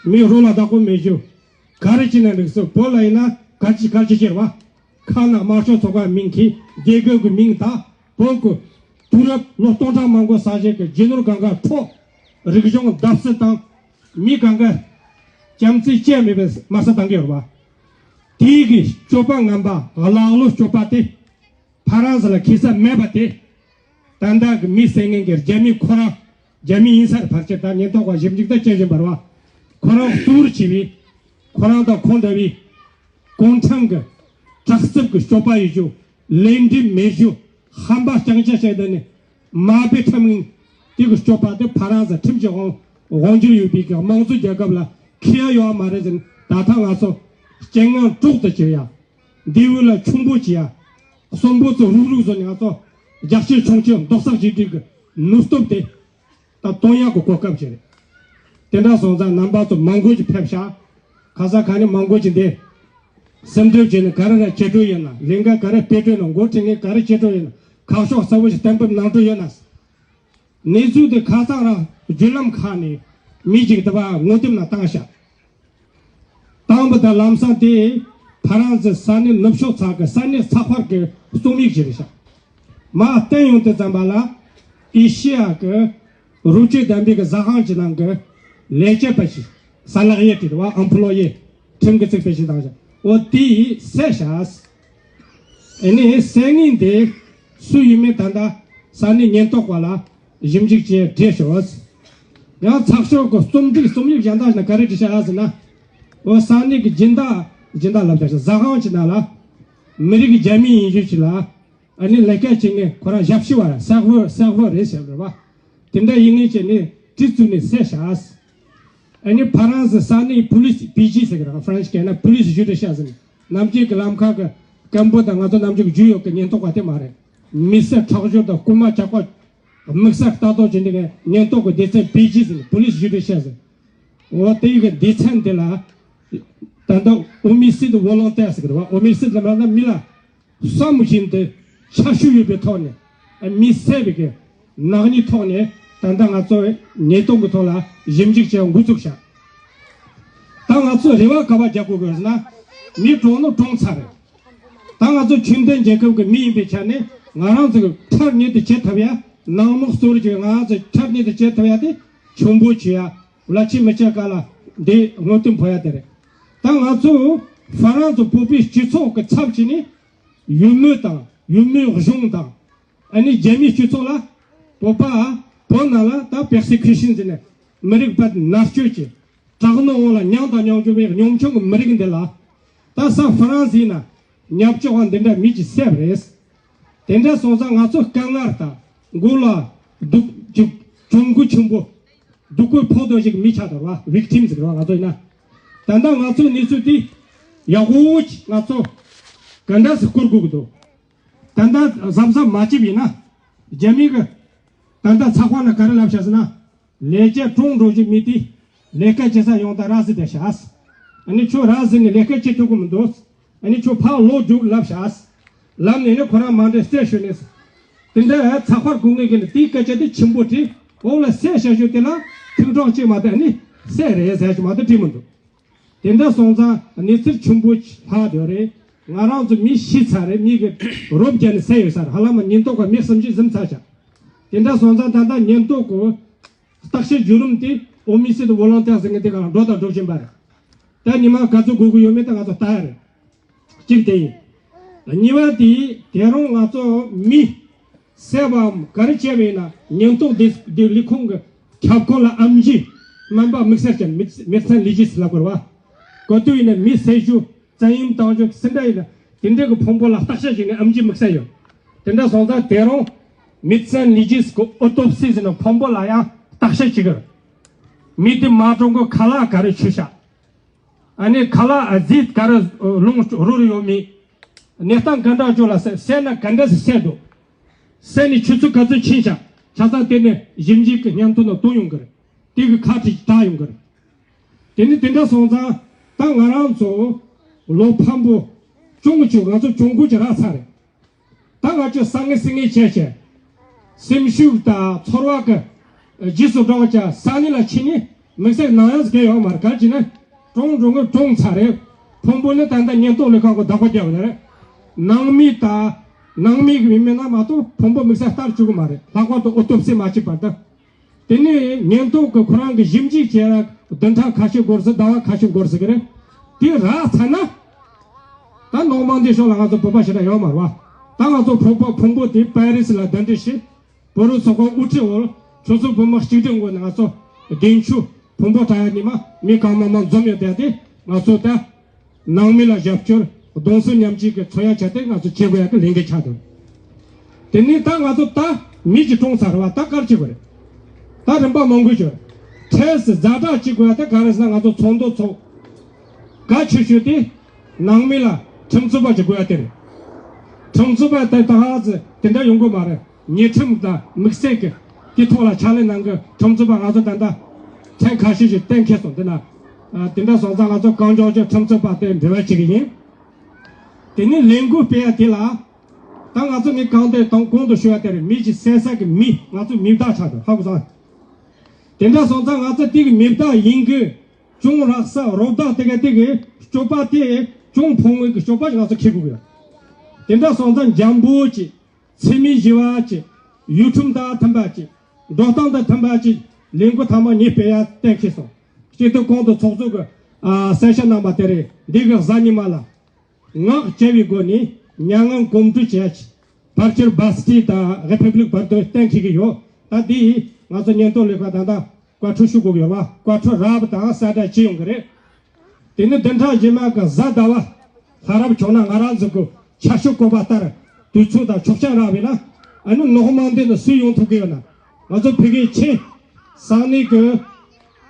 མི་རོ་ལ་བདག་པོ་མེད་རྒྱུ། ག་རེ་བྱས་ན་འགྲིག་སོང་། བོད་ལ་ཡིན་ན་ག་ཅི་ག་ཅི་ཁྱེར་བ། ཁ་ན་དམར་ཤོག་ཚོགས་པ་མིང་གིས་རྒྱལ་ཁབ་ཀྱི་མིང་དང་བོད་ཀྱི་དུས་རབས་ལོ་སྟོང་ཕྲག་མང་པོ་ས་གཞི་གི་རྒྱུ་ནོར་གང་ག་འཕྲོག་རིག་གཞུང་བརྡབ་གསིག་དང་མི་གང་ག་བྱམས་བརྩེ་བཅས་མེད་པའི་དམར་ས་བཏང་གི་ཡོད་རེད་བ། དེའི་གི་སྤྱོད་པ་ངན་པ་གླག་ལོ་སྤྱོད་པ་དེ་ཕ་རན་སི་ལ་ཁེ་ས་མེད་པ་དེ། ད་ལྟ་གི་མི་བསད་མཁན་གྱི་རྒྱ་མི་ཁོ་རང་རྒྱ་མི་ཡིན་ས་རེད། ཕལ་ཆེར་ད་ཉེན་རྟོག་པ་ཞིབ་འཇུག་ད་བྱེད་བཞིན་པ་རེད་བ། ཁོ་རང་གཙོ་བོར་བྱས་པའི་ཁོ་རང་དང་ཁོང་འདྲ་བའི་གུང་ཁྲན་གྱི་དྲག་རྩུབ་ཀྱི་སྤྱོད་པ་ཡོད་རྒྱུ། ལས་འབྲས་མེད་རྒྱུ། ཧམ་པ་རྐྱང་རྐྱང་བྱས་ཏེ་ནི་མ་དཔེ་ཁྲིམས་ངན་དེ་གི་སྤྱོད་པ་དེ་ཕ་རན་སི་ཁྲིམས་ཀྱི་དབང་དབང་སྒྱུར་ཡོད་པའི་གི་དམངས་གཙོ་རྒྱལ་ཁབ་ལ་ཁེ་ཡ་ཡོད་མ་རེད་ཟེར། ད་ལྟ་ང་ཚོ་རྐྱེན་ངན་དྲུག་ཏུ་གྱུར་ཡ། མདེའུ་ལ་ཆུན་པོ་བྱེད་ཡ། གསོན་པོ་ཚོ་རུག་རུག་བཟོ་ནས་ང་ཚོ་རྒྱ་ཆེ་ཆུང་ཆེ་རྡོག་རྩ་གཅིག་སྒྲིལ་གི་ནུས་སྟོབས་དེ་ད་གཏོང་ཡག་གི་གོ་སྐབས་ཅིག་རེད། དེ་འདྲ་སོང་ཙང་རྣམ་པ་ཚོ་མང་པོ་ཅིག་ཕེབས་ཤག་ཁ་སང་ག་ནས་མང་པོ་ཅིག་འདི་སེམས་འགྲེལ་བྱས་ནས་ག་རེ་ར་བྱེད་འགྲོ་ཡོད་ན། ལས་འགན་ག་རེ་སྤེལ་འགྲོ་ཡོད་ན། འགོ་ཁྲིད་ངས་ག་རེ་བྱེད་འགྲོ་ཡོད་ན། ཁ་ཕྱོགས་གསལ་པོ་ཞིག་གཏན་འབེབས་གནང་འགྲོ་ཡོད་ན། གནས་ཚུལ་དེ་ཁ་སང་རང་བརྒྱུད་ལམ་ཁག་ནས་མི་ཅིག་དེ་བ་ངོ་དེབ་ནང་བཏང་ཤག་བཏང་བ་དང་ལམ་སང་དེ་ཕ་རན་སི་ས་གནས་ནུབ་ཕྱོགས་ཚགས་ཀྱི་ས་གནས་ཚགས་པར་གྱི་རྩོམ་ཡིག་ཅིག་རེད་ཤག་མར་བསྟན་ཡོང་དུས་ཙམ་པ་ལ་ཨེ་ཤེ་ཡ་གི་རོགས་སྐྱོར་ལྡན་པའི་གི་ཟ་ཁང་ཅིག་ནང་གི་ལས་བྱེད་པ་ཞིག་ས་ལག་ཡེ་དེ་རེད་བ། ཨམ་པ་ལོ་ཡེ་ཁྲིམས་ཀྱི་ཚིག་དཔེ་ཞིག་བཏང་ཤག་འོ་དེ་ཡིས་བསད་ཤག་ཨ་ནི་བསད་མཁན་དེ་སུ་ཡིན་མིན་ད་ལྟ་ས་གནས་ཉེན་རྟོག་པ་ལ་ཞིབ་འཇུག་བྱས་བྲིས་ཤོག་ཡང་ཚགས་ཤོག་གི་རྩོམ་སྒྲིག་རྩོམ་ཡིག་གཞན་དག་ཞིག་ན་ག་རེ་བྲིས་ཤག་ཟེར་ན། འོ་ས་གནས་ཀྱི་སྦྱིན་བདག་སྦྱིན་བདག་ལབ་བྱ་ཞིག་ཟ་ཁང་ཞིག་ནང་ལ་མི་རིགས་རྒྱ་མི་ཡིན་རྒྱུ་ཞིག་ལ་ཨ་ནི་ལས་ཀ་བྱེད་མཁན་ཁོ་རང་ཞབས་ཕྱི་བ་རེད། སེག་ཧྥོ་སེག་ཧྥོ་རེད་ཟེར་བ་རེད་བ། དེ་འདྲ་ཡིན་ངེས་བྱས་ནས་གྲི་བཙུགས་ནས་བསད་ཤག་ཨ་ནི་ཕ་རན་སི་ས་གནས་པུ་ལིས་པི་ཇི་ཟེར་གི་རེད། ཧྥ་རན་སི་སྐད་ན་པུ་ལིས་ཇུ་ཌི་ཤ་ཟེར་ནས་ནམ་རྒྱུན་གྱི་ལམ་ཁ་གི་སྐམ་པོ་དང་ང་ཚོ་ནམ་རྒྱུན་རྒྱུས་ཡོད་ཀྱི་ཉེན་རྟོག་པ་དེ་མ་རེད། མི་བསད་ཁྲག་སྦྱོར་དང་རྐུན་མ་ཇག་པ་དམིགས་བསལ་ལྟ་རྟོག་བྱེད་མཁན་ཉེན་རྟོག་གི་སྡེ་ཚན་པི་ཇི་ཟེར་ནས་པུ་ལིས་ཇུ་ཌི་ཤ་ཟེར། འོ་དེ་ཡི་གི་སྡེ་ཚན་དེ་ལ་ད་ལྟ་ཨོ་མི་སི་ཌི་ཝོ་ལོན་ཊེར་ཟེར་གི་རེད་བ། ཨོ་མི་སི་ཌི་ལབ་ན་མི་ལ་བསམ་བཞིན་དུ་ཆ་ཤུགས་ཡོད་པའི་ཐོག་ནས་མི་བསད་པའི་གི་ནག་ཉེས་ཐོག་ནས་ད་ལྟ་ང་ཚོ་ཉེས་རྡུང་གི་ཐོག་ལ་ཞིབ་འཇུག་བྱེད་འགོ་བཙུགས་ཤག་ད་ང་ཚོ་རེ་བ་ག་པར་རྒྱག་དགོས་དགོས་ཟེར་ན་མི་གྲོངས་ནོ་གྲོངས་ཚར་རེད། ད་ང་ཚོ་ཁྱིམ་སྡེ་རྒྱལ་ཁབ་ཀྱི་མི་ཡིན་པའི་ཆ་ནས་ང་རང་ཚོ་གི་འཕྲལ་མྱུར་དུ་བྱེད་ཐུབ་ཡ། ནང་དམག་གཙོ་བོར་གྱུར་ང་རང་ཚོ་འཕྲལ་མྱུར་དུ་བྱེད་ཐུབ་ཡ་དེ་ཆེན་པོ་བྱེད་ཡ། བླ་ཆེན་མི་ཆེ་ག་ལ་འདི་ངོ་སྟོན་ཕོག་ཡ་དེ་རེད། ད་ང་ཚོ་ཧྥ་རན་སི་བོད་པའི་སྤྱི་ཚོགས་ཀྱི་ཚབ་བྱས་ནས་ཡུལ་མི་དང་ཡུལ་མིའི་གཞུང་དང་ཨ་ནི་རྒྱ་མིའི་སྤྱི་ཚོགས་ལ་བོད་པ་བོད་ནང་ལ་ད་པེར་སི་ཁུ་ཤིན་ཟེར་ནས་མི་རིགས་བར་མནར་གཅོད་ཀྱི་དྲག་གནོན་འོག་ལ་མྱངས་དང་མྱོང་བཅུག་པའི་གཉོམ་ཆུང་གི་མི་རིགས་འདི་ལ་ད་ས་ཧྥ་རན་སི་ཡིན་ན་ཉམ་ཆུང་བ་འདི་འདྲ་མི་གཅིག་བསད་པ་རེད། དེ་འདྲ་སོང་ཙང་ང་ཚོ་དཀའ་ངལ་དང་མགོ་ལ་སྡུག་ཅིག་གྱོང་གུད་ཆེན་པོ་སྡུག་གུ་ཕོག་འདོད་ཅིག་མི་ཆགས་འདུག་བ། ཝིག་ཊིམ་ཟེར་བ་ང་ཚོ་ཡིན་ན། ད་ལྟ་ང་ཚོའི་གནས་ཚུལ་འདི་ཡག་པོ་ཅིག་ང་ཚོ་ག་འདྲ་སེ་བསྐོར་དགོས་ཀྱི་འདུག་ད་ལྟ་གཟབ་གཟབ་མ་བྱས་པ་ཡིན་ན་རྒྱ་མི་གི་ད་ལྟ་ཚགས་པར་ལ་ག་རེ་ལབ་བཞག་ཟེར་ན། ལས་བྱེད་གྲོངས་འགྲོ་རྒྱུ་མི་དེ་ལས་ཀ་བྱེད་ས་ཡོང་ད་ར་ཟི་བསྡད་ཤག་ཨ་ནི་ཁྱོད་ར་ཟི་ནས་ལས་ཀ་བྱེད་ཐུབ་ཀྱི་མི་འདུག་ཨ་ནི་ཁྱོད་ཕར་ལོག་རྒྱུགས་ལབ་ཤག་ལབ་ནས་ནི་ཁོ་རང་མ་འདྲེ་བསད་ཤོད་ནས། དེ་འདྲ་ཚགས་པར་སྐུ་ངོས་ཀྱི་ནི་དེའི་སྐད་ཆ་དེ་ཆེན་པོ་བྲིས། འོག་ལ་བསད་བྱ་ཤོད་དེ་ལ་ཐིག་གྲོགས་གཅིག་མ་གཏོགས་ནི་བསད་རེད་ཟེར་ཞིག་མ་གཏོགས་བྲིས་མི་འདུག་དེ་འདྲ་སོང་ཙང་གནས་ཚུལ་ཆེན་པོ་ལྷག་ཡོད་རེད། ང་རང་ཚོ་མི་ཤི་ཚར་རེད། མི་གི་རོ་བརྒྱབ་ནས་བསད་ཡོད་ས་རེད། ཧ་ལམ་ཉེན་རྟོག་པ་མི་སུམ་ཅུ་ཟིན་ཚར་ཤག་དེ་འདྲ་སོང་ཙང་ད་ལྟ་ཉེན་རྟོག་གི་བརྟག་དཔྱད་བརྒྱུད་རིམ་དེ་ཨོ་མི་སི་དང་ཝོ་ལོན་ཏེར་ཟེར་མཁན་དེ་ག་ལ་འགྲོ་དང་འགྲོ་བཞིན་པ་རེད། ད་ཉི་མ་ག་ཚོད་འགོར་གི་ཡོད་མེད་ད་ང་ཚོ་ལྟ་ཡ་རེད། གཅིག་དེ་ཡིན། གཉིས་པ་དེ་དེ་རིང་ང་ཚོ་མི་བསད་པའམ་ག་རེ་བྱས་པ་ཡིན་ན་ཉེན་རྟོག་དེ་དེ་ལས་ཁུངས་ཀྱི་ཁྱབ་ཁོངས་ལ་ཨེམ་ཆི་སྨན་པ་དམིགས་བསལ་ཅན་མེད་མེད་སན་ལི་ཇིས་ལབ་དགོས་རེད་བ། ག་དུས་ཡིན་ན་མི་བསད་རྒྱུ་བཙན་གཡེམ་བཏང་རྒྱུ་སུ་འདྲ་ཡིན་ན་དེ་འདྲ་གི་ཕུང་པོ་ལ་བརྟག་དཔྱད་བྱས་ནས་ཨེམ་ཆི་དམིགས་བསལ་ཡོད། དེ་འདྲ་སོང་ཙང་དེ་རིང་མེད་སན་ལི་ཇིས་ཀྱི་ཨོ་ཏོབ་སི་ཟེར་ནས་ཕུང་པོ་ལ་ཡང་བརྟག་དཔྱད་བྱེད་ཀྱི་རེད། མི་དེ་མ་གྲོངས་གོང་ཁ་ལག་ག་རེ་མཆོད་ཤག་ཨ་ནི་ཁ་ལག་ཨ་ཟིད་ག་རེ་ལོང་རུལ་ཡོད་མེད། གནས་སྟངས་ག་འདྲ་བྱུང་ལ་བསད་བསད་ན་ག་འདྲ་སེ་བསད་འདུག་བསད་ནས་ཆུ་ཚོད་ག་ཚོད་ཕྱིན་ཤག་ཆ་ཚང་དེ་ནས་ཞིབ་འཇུག་གི་སྙན་ཐོ་ནང་བཏོན་ཡོང་གི་རེད། དེ་གི་ཁ་བྲིས་བྲིས་ཡོང་གི་རེད། དེ་ནི་དེ་འདྲ་སོང་ཙང་ད་ང་རང་ཚོ་ལོ་ཕམ་པོ་གྱོང་གི་ཆུ་ང་ཚོ་གྱོང་གུད་ཀྱི་རག་ཚར་རེད། ད་ང་ཚོས་བསམ་ངན་སེམས་ངན་བྱས་བྱས། སེམས་ཤུགས་དང་ཚོར་བ་གི་རྗེས་སུ་འགྲོ་བ་བྱས་ས་གནས་ལ་ཕྱིན་ནས་དམིགས་བསལ་ནང་ཡང་ཟེར་གྱི་ཡོད་མ་རེད། ག་རེ་བྱས་ན་གྲོངས་འགྲོ་མཁན་གྲོངས་ཚར་རེད། ཕུང་པོ་ནི་ད་ལྟ་ཉེན་རྟོག་ལས་ཁང་གི་བདག་པོ་རྒྱབ་ཡོད་རེད། ནང་མི་དང་ནང་མི་གི་མི་མེད་ན་མ་གཏོགས་ཕུང་པོ་དམིགས་བསལ་ལྟར་བཅུག་གི་མ་རེད། ལྷག་པར་དུ་ཨོ་ཏོབ་སི་མ་བྱས་བར་དུ། དེ་ནས་ཉེན་རྟོག་གི་ཁོ་རང་གི་ཞིབ་འཇུག་བྱས་ན་བདུན་ཕྲག་ཁ་ཤས་འགོར་ཟིག་ཟླ་བ་ཁ་ཤས་འགོར་ཟིག་གི་རེད། དེ་རག་ཚར་ན། ད་ནོར་མང་དེ་ཤོག་ལ་ང་ཚོ་བོད་པ་ཞེ་དྲག་ཡོད་མ་རེད་བ། ད་ང་ཚོ་བོད་པ་ཕུང་པོ་དེ་པེ་རི་སི་ལ་གདན་འདྲེན་བྱས། བོད་རིགས་ཚོགས་པ་དབུ་ཁྲིད་འོག་ཆུ་ཚོད་བུ་མོ་གཅིག་སྒྲིལ་ངོས་ནས་ང་ཚོ་གདན་ཆུ་ཕུང་པོ་དྲ་ཡ་ཉི་མ་མི་གང་མང་མང་འཛོམས་ཡོད་བསྡད་དེ་ང་ཚོ་ད། ནང་མི་ལ་རྒྱབ་སྐྱོར་གདུང་སེམས་མཉམ་སྐྱེད་ཀྱི་མཚོན་ཡ་བྱས་ཏེ་ང་ཚོ་བྱེད་དགོས་ཡ་གི་ལས་འགན་ཆགས་འདུག་དེ་ནས་ད་ང་ཚོ་ད་མི་གཅིག་གྲོངས་ཚར་བ་ད་ག་རེ་བྱེད་དགོས་རེད། ད་རིམ་པ་མང་པོ་ཡོད། འཕྲལ་སེ་ཛ་དྲག་བྱེད་དགོས་ཡ་ད་ག་རེ་ཟེར་ན་ང་ཚོ་ཚོགས་འདུ་ཚོགས། གལ་ཆེ་ཤོས་དེ་ནང་མི་ལ་ཁྲིམས་རྩོད་པ་བྱེད་དགོས་ཡ་དེ་རེད། ཁྲིམས་རྩོད་པ་དེ་ད་ཧ་ཟེ་དེ་འདྲ་ཡོང་གི་མ་རེད། ཉེས་ཁྲིམས་དང་དམིགས་བསལ་གྱི་དེ་ཐོག་ལ་ཕྱག་ལས་གནང་གི་ཁྲིམས་རྩོད་པ་ང་ཚོ་ད་ལྟ་ཐེངས་ཁ་ཤས་ཤིག་གཏན་འཁེལ་སོང་། དེ་ན་དེ་འདྲ་སོང་ཙང་ང་ཚོ་གང་མགྱོགས་ཀྱི་ཁྲིམས་རྩོད་པ་དེ་འབྲེལ་བ་བྱེད་ཀྱི་ཡིན། དེ་ནས་ལས་འགུལ་སྤེལ་ཡ་དེ་ལ་ད་ང་ཚོ་ནི་གང་དེ་དང་གོང་དུ་ཞུ་བ་དེ་རེད། མི་ཞིག་བསད་ས་གི་མི་ང་ཚོ་མི་བདག་ཆགས་འདུག་ཧ་གོ་སོང་། དེ་འདྲ་སོང་ཙང་ང་ཚོ་དེ་གི་མི་བདག་ཡིན་གི་གྱོང་རག་ས་རོགས་བདག་དེ་ག་དེ་གི་སྤྱོད་པ་དེ་གྱོང་ཕོག་མཁན་གི་སྤྱོད་པ་ང་ཚོ་འཁྱེར་དགོས་ཡོད། དེ་འདྲ་སོང་ཙང་འཇམ་པོ་ཅིག་ཚད་མེད་བཞི་བ་ཅིག་ཡུལ་ཁྲིམས་དང་མཐུན་པ་ཅིག་འགྲོ་སྟངས་དང་མཐུན་པ་ཅིག་ལས་འགུལ་ཐ་མ་གཉིས་སྤེལ་ཡ་གཏན་འཁེལ་སོང་། སྤྱི་འཐུས་གོང་དུ་ཚོགས་གཙོ་གི་ཨ་གསལ་བཤད་གནང་བ་དེ་རེད། འདི་གི་གཟའ་ཉི་མ་ལ་ངག་བཅད་པའི་སྒོ་ནས་མྱ་ངན་གོམ་བགྲོད་བྱས་ཕལ་ཆེར་སྦ་སི་ཏི་དང་རི་ཕབ་ལིག་བར་དུ་གཏན་འཁེལ་གྱི་ཡོད། ད་འདི་ཡིས་ང་ཚོ་ཉེན་རྟོག་ལས་ཁང་ད་ལྟ་བཀའ་འཁྲོལ་ཞུ་དགོས་ཀྱི་ཡོད་པ། བཀའ་འཁྲོལ་རག་པ་དང་གསལ་བསྒྲགས་བྱེད་ཡོང་གི་རེད། དེ་ནི་བདུན་ཕྲག་རྗེས་མ་གི་གཟའ་ཟླ་བ་ལྷ་རབ་བྱུང་ན་ང་རང་ཚོ་གི་ཆར་ཤུགས་བཀོད་པ་ལྟར་དུས་ཚོད་དང་ཆོག་མཆན་རག་པས་ན་ཨ་ནི་ནོར་མང་འདི་ནི་སུས་ཡོང་ཐུབ་ཀྱི་ཡོད་ན། ང་ཚོ་ཕ་གིའི་ཆེ་ས་གནས་ཀྱི་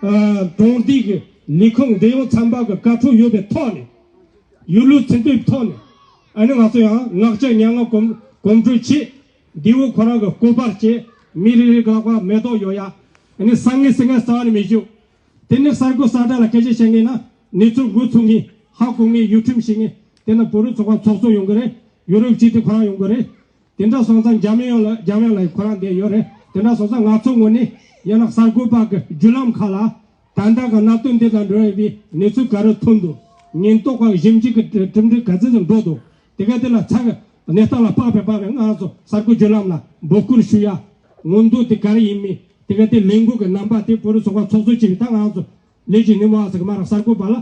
ཨ་གྲོང་སྡེ་གི་ལས་ཁུངས་འབྲེལ་ཡོད་ཚན་པ་གི་བཀའ་འཁྲོལ་ཡོད་པའི་ཐོག་ནས་ཡུལ་ལུགས་ཚན་པའི་ཐོག་ནས་ཨ་ནི་ང་ཚོ་ཡང་ངག་བཅད་མྱ་ངན་གོམ་གོམ་བགྲོད་བྱེད། མདེའུ་ཁོ་རང་གི་སྐོར་པར་བྱེད། མི་རེ་རེ་ག་ག་མེ་ཏོག་ཡོད་ཡ། ཨ་ནི་ས་ངན་སེམས་ངན་རྩ་བ་ནས་མི་བྱུང་། དེ་ནས་གསར་འགོད་གསལ་བསྒྲགས་ལ་སྐད་ཆ་བཤད་མཁན་ན་གནས་ཚུལ་འགོ་ཚུགས་མཁན་ཧ་གོ་མཁན་ཡུལ་ཁྲིམས་ཤེས་མཁན་དེ་ན་བོད་རིགས་ཚོགས་པ་ཚོགས་གཙོ་ཡོང་གི་རེད། ཡུ་རོབ་སྤྱི་འཐུས་ཁོ་རང་ཡོང་གི་རེད། དེ་འདྲ་སོང་ཙང་འཇམ་དབྱངས་ལ་འཇམ་དབྱངས་ལ་ཁོ་རང་འདིར་ཡོད་རེད། དེ་འདྲ་སོང་ཙང་ང་ཚོ་ངོས་ནས་ཡང་ན་གསར་འགོད་པ་གི་བརྒྱུད་ལམ་ཁག་ལ་ད་ལྟ་གི་གནད་དོན་འདི་དང་འབྲེལ་བའི་གནས་ཚུལ་ག་རེ་ཐོན་འདུག་ཉེན་རྟོག་པ་གི་ཞིབ་འཇུག་གི་གྲུབ་འབྲས་ག་ཚོད་ཙམ་འགྲོ་འདུག་དེ་ག་དེ་ལ་ཚ་གི་གནས་སྟངས་ལ་དཔག་པའི་དཔག་པའི་ང་ཚོ་གསར་འགོད་བརྒྱུད་ལམ་ལ་འབོད་སྐུལ་ཞུ་ཡ། མངོན་འདོད་དེ་ག་རེ་ཡིན་མིན་དེ་ག་དེ་ལས་འགུལ་གི་རྣམ་པ་དེ་བོད་རིགས་ཚོགས་པ་ཚོགས་གཙོ་བྱས་པའི་ད་ང་ཚོ་ལས་ཀྱི་ནུས་པ་ཟེར་གི་མ་རེད། གསར་འགོད་པ་ལ་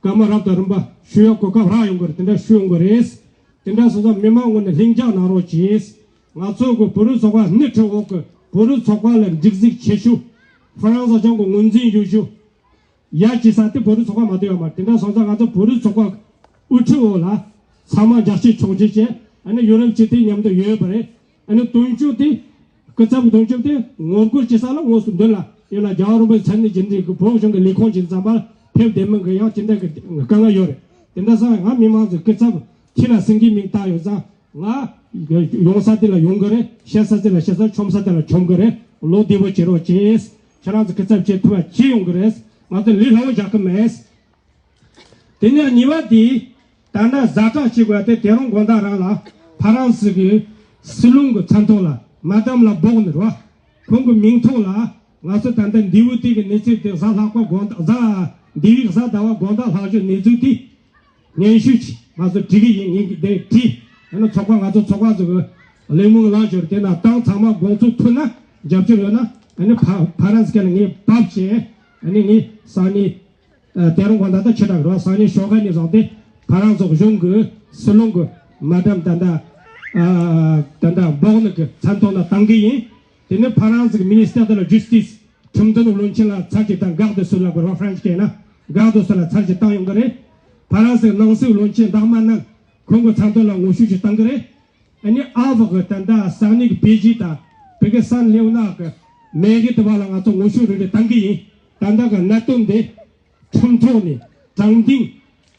བཀའ་མོལ་རབ་དང་རིམ་པ་ཞུ་ཡ་གོ་སྐབས་རག་ཡོང་གི་རེད། དེ་འདྲ་ཞུ་ཡོང་གི་རེད། དེ་འདྲ་སོང་ཙང་མི་མང་ངོས་ནས་ལྷིང་འཇགས་གནང་རོགས་གྱིས། ང་ཚོ་གི་བོད་རིགས་ཚོགས་པ་སྣེ་ཁྲིད་འོག་གི་བོད་རིགས་ཚོགས་པ་ལ་སྒྲིག་འཛུགས་ཆེ་ཤོས་ཧྥ་རན་སི་ལྗོངས་ཀྱི་ངོས་འཛིན་ཡོད་ཤོས་ཡ་བྱེད་ས་དེ་བོད་རིགས་ཚོགས་པ་མ་གཏོགས་ཡོད་མ་རེད། དེ་འདྲ་སོང་ཙང་ང་ཚོ་བོད་རིགས་ཚོགས་པ་དབུ་ཁྲིད་འོག་ལ་ཚང་མ་རྒྱལ་གཅེས་ཕྱོགས་གཅེས་བྱས། ཨ་ནི་ཡུ་རོབ་སྤྱི་འཐུས་མཉམ་དུ་ཡོད་པ་རེད། ཨ་ནི་དོན་གཅོད་དེ། སྐུ་ཚབ་དོན་གཅོད་དེ་ངོ་རྒོལ་བྱེད་ས་ལ་དངོས་སུ་མདུན་ལ་ཡོད་ན་རྒྱལ་བ་རིན་པོ་ཆེ་མཚན་གནས་རྒྱུན་འཛིན་གྱི་བོད་གཞུང་གི་ལས་ཁུངས་ཀྱི་ཙམ་པ་ཕེབས་བསྡད་མིན་གྱི་ཡང་ཅི་འདྲ་གི་དཀའ་ངལ་ཡོད་རེད། དེ་འདྲ་སོང་ང་མི་མང་ཚོའི་སྐུ་ཚབ་ཁྱེད་ལ་སེང་གེ་མིང་བཏགས་ཡོད་ཙང་ང་ཡོང་ས་དེ་ལ་ཡོང་གི་རེད། བཤད་ས་དེ་ལ་བཤད་ས། མཆོང་ས་དེ་ལ་མཆོང་གི་རེད། ལོ་བདེ་པོ་བྱེད་རོགས་གྱིས། ཁྱེད་རང་ཚོ་སྐུ་ཚབ་བྱེད་ཐུབ་པ་བྱེད་ཡོང་གི་རེད། ང་ཚོ་ལས་སླ་བོ་རྒྱག་གི་མེད། དེ་ནས་གཉིས་པ་དེ། ད་ལྟ་ཛ་དྲག་བྱེད་དགོས་དེ་དེ་རིང་དགོང་དག་རང་ལ་ཕ་རན་སི་གི་སྲིད་བློན་གི་མཚན་ཐོག་ལ་མ་དམ་ལ་སྦོག་ནི་རེད་བ། ཁོང་གི་མིང་ཐོག་ལ་ང་ཚོ་ད་ལྟ་མདེའུ་དེ་གི་གནས་ཚུལ་དེ་གཟའ་ལྷག་པ་དགོང་དག་གཟའ་ འདི་བའི་གཟའ་ཟླ་བ་དགོང་དག་ལྷག་ཞུགས་གནས་ཚུལ་དེ་སྙན་ཞུ་ཅིག་ང་ཚོ་བྲིས་ཀྱི་ཡིན། ངས་འདི་བྲིས། ཡང་ན་ཚོགས་པ་ང་ཚོ་ཚོགས་པ་ཚོ་གི་གླེང་མོལ་ལངས་ཞོར་དེ་ན་ཏང་ཚང་མ་དགོངས་ཚུལ་མཐུན་ན་རྒྱབ་སྐྱོར་ཡོད་ན་ཨ་ནི་ཕ་ཕ་རན་སི་སྐད་ལ་ངས་བབས་བྱས་ཨ་ནི་ངས་སང་ཉིན་ཨ་དེ་རིང་དགོང་དག་ད་ཆེ་དྲག་རོ་སང་ཉིན་ཞོགས་ཀ་ནས་བཟུང་སྟེ་ཕ་རན་སི་གཞུང་གི་སྲིད་བློན་གི་མ་དམ་ད་ད་ཨ་ད་ད་འབོག་ནི་གི་མཚན་ཐོག་ན་བཏང་གི་ཡིན། དེ་ནི་ཕ་རན་སི་གི་Ministère de la Justice ཁྲིམས་དོན་བློན་ཆེན་ལ་ཚར་གཅིག་དང་། Garde des Sceaux ལབ་དགོས་རེད་བ་ཧྥ་རན་སི་སྐད་ན་Garde des Sceaux ལ་ཚར་གཅིག་བཏང་ཡོང་གི་རེད། ཕ་རན་སི་གི་ནང་སྲིད་བློན་ཆེན་ལྡོག་མ་གནང་། ཁོང་གི་མཚན་ཐོག་ལ་ངོ་ཤུགས་ཅིག་བཏང་གི་རེད། ཨ་ནི་ཨ་ཝ་གི་ད་ལྟ་ས་གནས་ཀྱི་པེ་ཅིན་དང་བོད་ཀྱི་སན་ལེའུ་ནག་གི་མེ་གི་དུ་བ་ལ་ང་ཚོ་ངོ་ཤུགས་རེ་རེ་བཏང་གི་ཡིན། ད་ལྟ་གི་གནད་དོན་འདི་ཁྲིམས་ཐོག་ནས་དྲང་བདེན་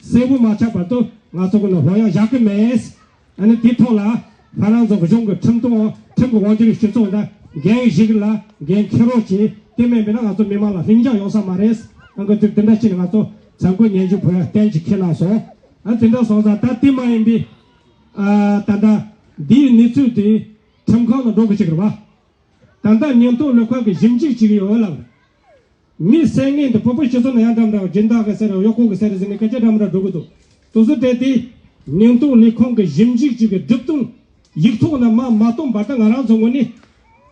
གསལ་པོ་མ་ཆགས་བར་དུ་ང་ཚོ་གི་ནང་ལྷོད་ཡངས་བཞག་གི་མེད། ཨ་ནི་དེ་ཐོག་ལ་ཧྥ་རན་སི་གཞུང་གི་ཁྲིམས་དང་ཁྲིམས་ཀྱི་དབང་སྒྱུར་སྤྱི་ཚོགས་དང་འགན་བཞེས་ལ་འགན་འཁྱེར་རོགས་བྱེད། དེ་མིན་པ་ན་ང་ཚོ་མི་མང་ལ་ལྷིང་འཇགས་ཡོང་ས་མ་རེད། ཨང་ཀི་དེ་འདྲ་བྱས་ནས་ང་ཚོ་མཚན་བཀོད་སྙན་ཞུ་ཕུལ་ཡ་གཏན་གྱི་འཁེལ་གནང་སོང་། ཨ་དེ་འདྲ་སོང་ཙང་ད་དེ་མ་ཡིན་པའི་ཨ་ད་ལྟ་འདིའི་གནས་ཚུལ་དེ་ཁྲིམས་ཁང་ལ་འགྲོ་དགོས་ཀྱི་རེད་བ། ད་ལྟ་ཉེན་རྟོག་ལས་ཁུངས་ཀྱི་ཞིབ་འཇུག་བྱེད་ཀྱི་ཡོད་ལ། མི་བསད་མཁན་དེ་བོད་པ་སྤྱི་ཚོགས་ནང་ཡང་འདྲ་མི་འདྲ་སྦྱིན་བདག་གི་ཟེར་གཡོག་པོ་གི་ཟེར་ཟེར་ནས་སྐད་ཆ་འདྲ་མི་འདྲ་འགྲོ་གི་འདུག་དུ་སུ་དེ་དེ་ཉེན་རྟོག་ལས་ཁུངས་ཀྱི་ཞིབ་འཇུག་ཅིག་གི་སྒྲུབ་སྟངས་ཡིག་ཐོག་ནས་མ་མ་སྟོན་བར་དུ་ང་རང་ཚོ་ངོས་ནས་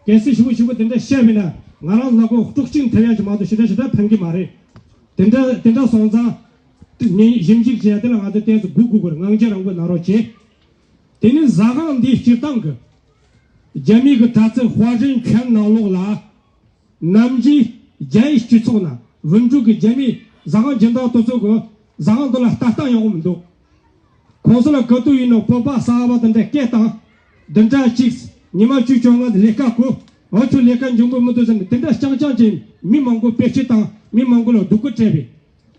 གལ་སྲིད་ཞིབ་པོ་ཞིབ་པོ་དེ་འདྲ་བཤད་མིན་ན་ང་རང་ལ་གོ་དཀྲུག་ཤིང་ཐེབས་ཡ་ཅིག་མ་གཏོགས་ཞེ་དྲག་ཞེ་དྲག་ཕན་གི་མ་རེད། དེ་འདྲ་དེ་འདྲ་སོང་ཙང་ཞིབ་འཇུག་བྱས་ཡ་དེ་ལ་ང་ཚོ་ཏོག་ཙམ་སྒུག་དགོས་དགོས་རེད། ངང་རྒྱལ་རང་གོ་གནང་རོགས་བྱེད། དེ་ནས་ཟ་ཁང་འདིའི་སྤྱིར་བཏང་གི་རྒྱ་མི་གི་དྲག་རྩལ་ཧྭ་ཧྲན་ཁྱོན་ནང་ལོགས་ལ་ནམ་རྒྱུན་རྒྱ་ཡིག་སྤྱི་ཚོགས་ནང་ཝུན་ཀྲུག་གི་རྒྱ་མི་ཟ་ཁང་སྦྱིན་བདག་དེ་ཚོ་གི་ཟ་ཁང་འདི་ལ་ལྟ་སྟངས་ཡག་པོ་མི་འདུག་ཁོང་ཚོ་ལ་ག་དུས་ཡིན་ནའང་བོད་པ་གསར་པ་དེ་འདྲ་སྐད་བཏང་། འདི་འདྲ་ཅིག་ཉི་མ་བཅུ་བཅོ་ལྔ་ལས་ཀ་གོ། འོ་ཁྱོད་ལས་ཀ་འཇོན་པོ་མི་འདུག་ཟེར་ནས་དེ་འདྲ་རྐྱང་རྐྱང་ཅིག་མི་མང་པོ་བེད་སྤྱོད་བཏང་། མི་མང་པོ་ལ་སྡུག་སྐུལ་སྤྲད་པས།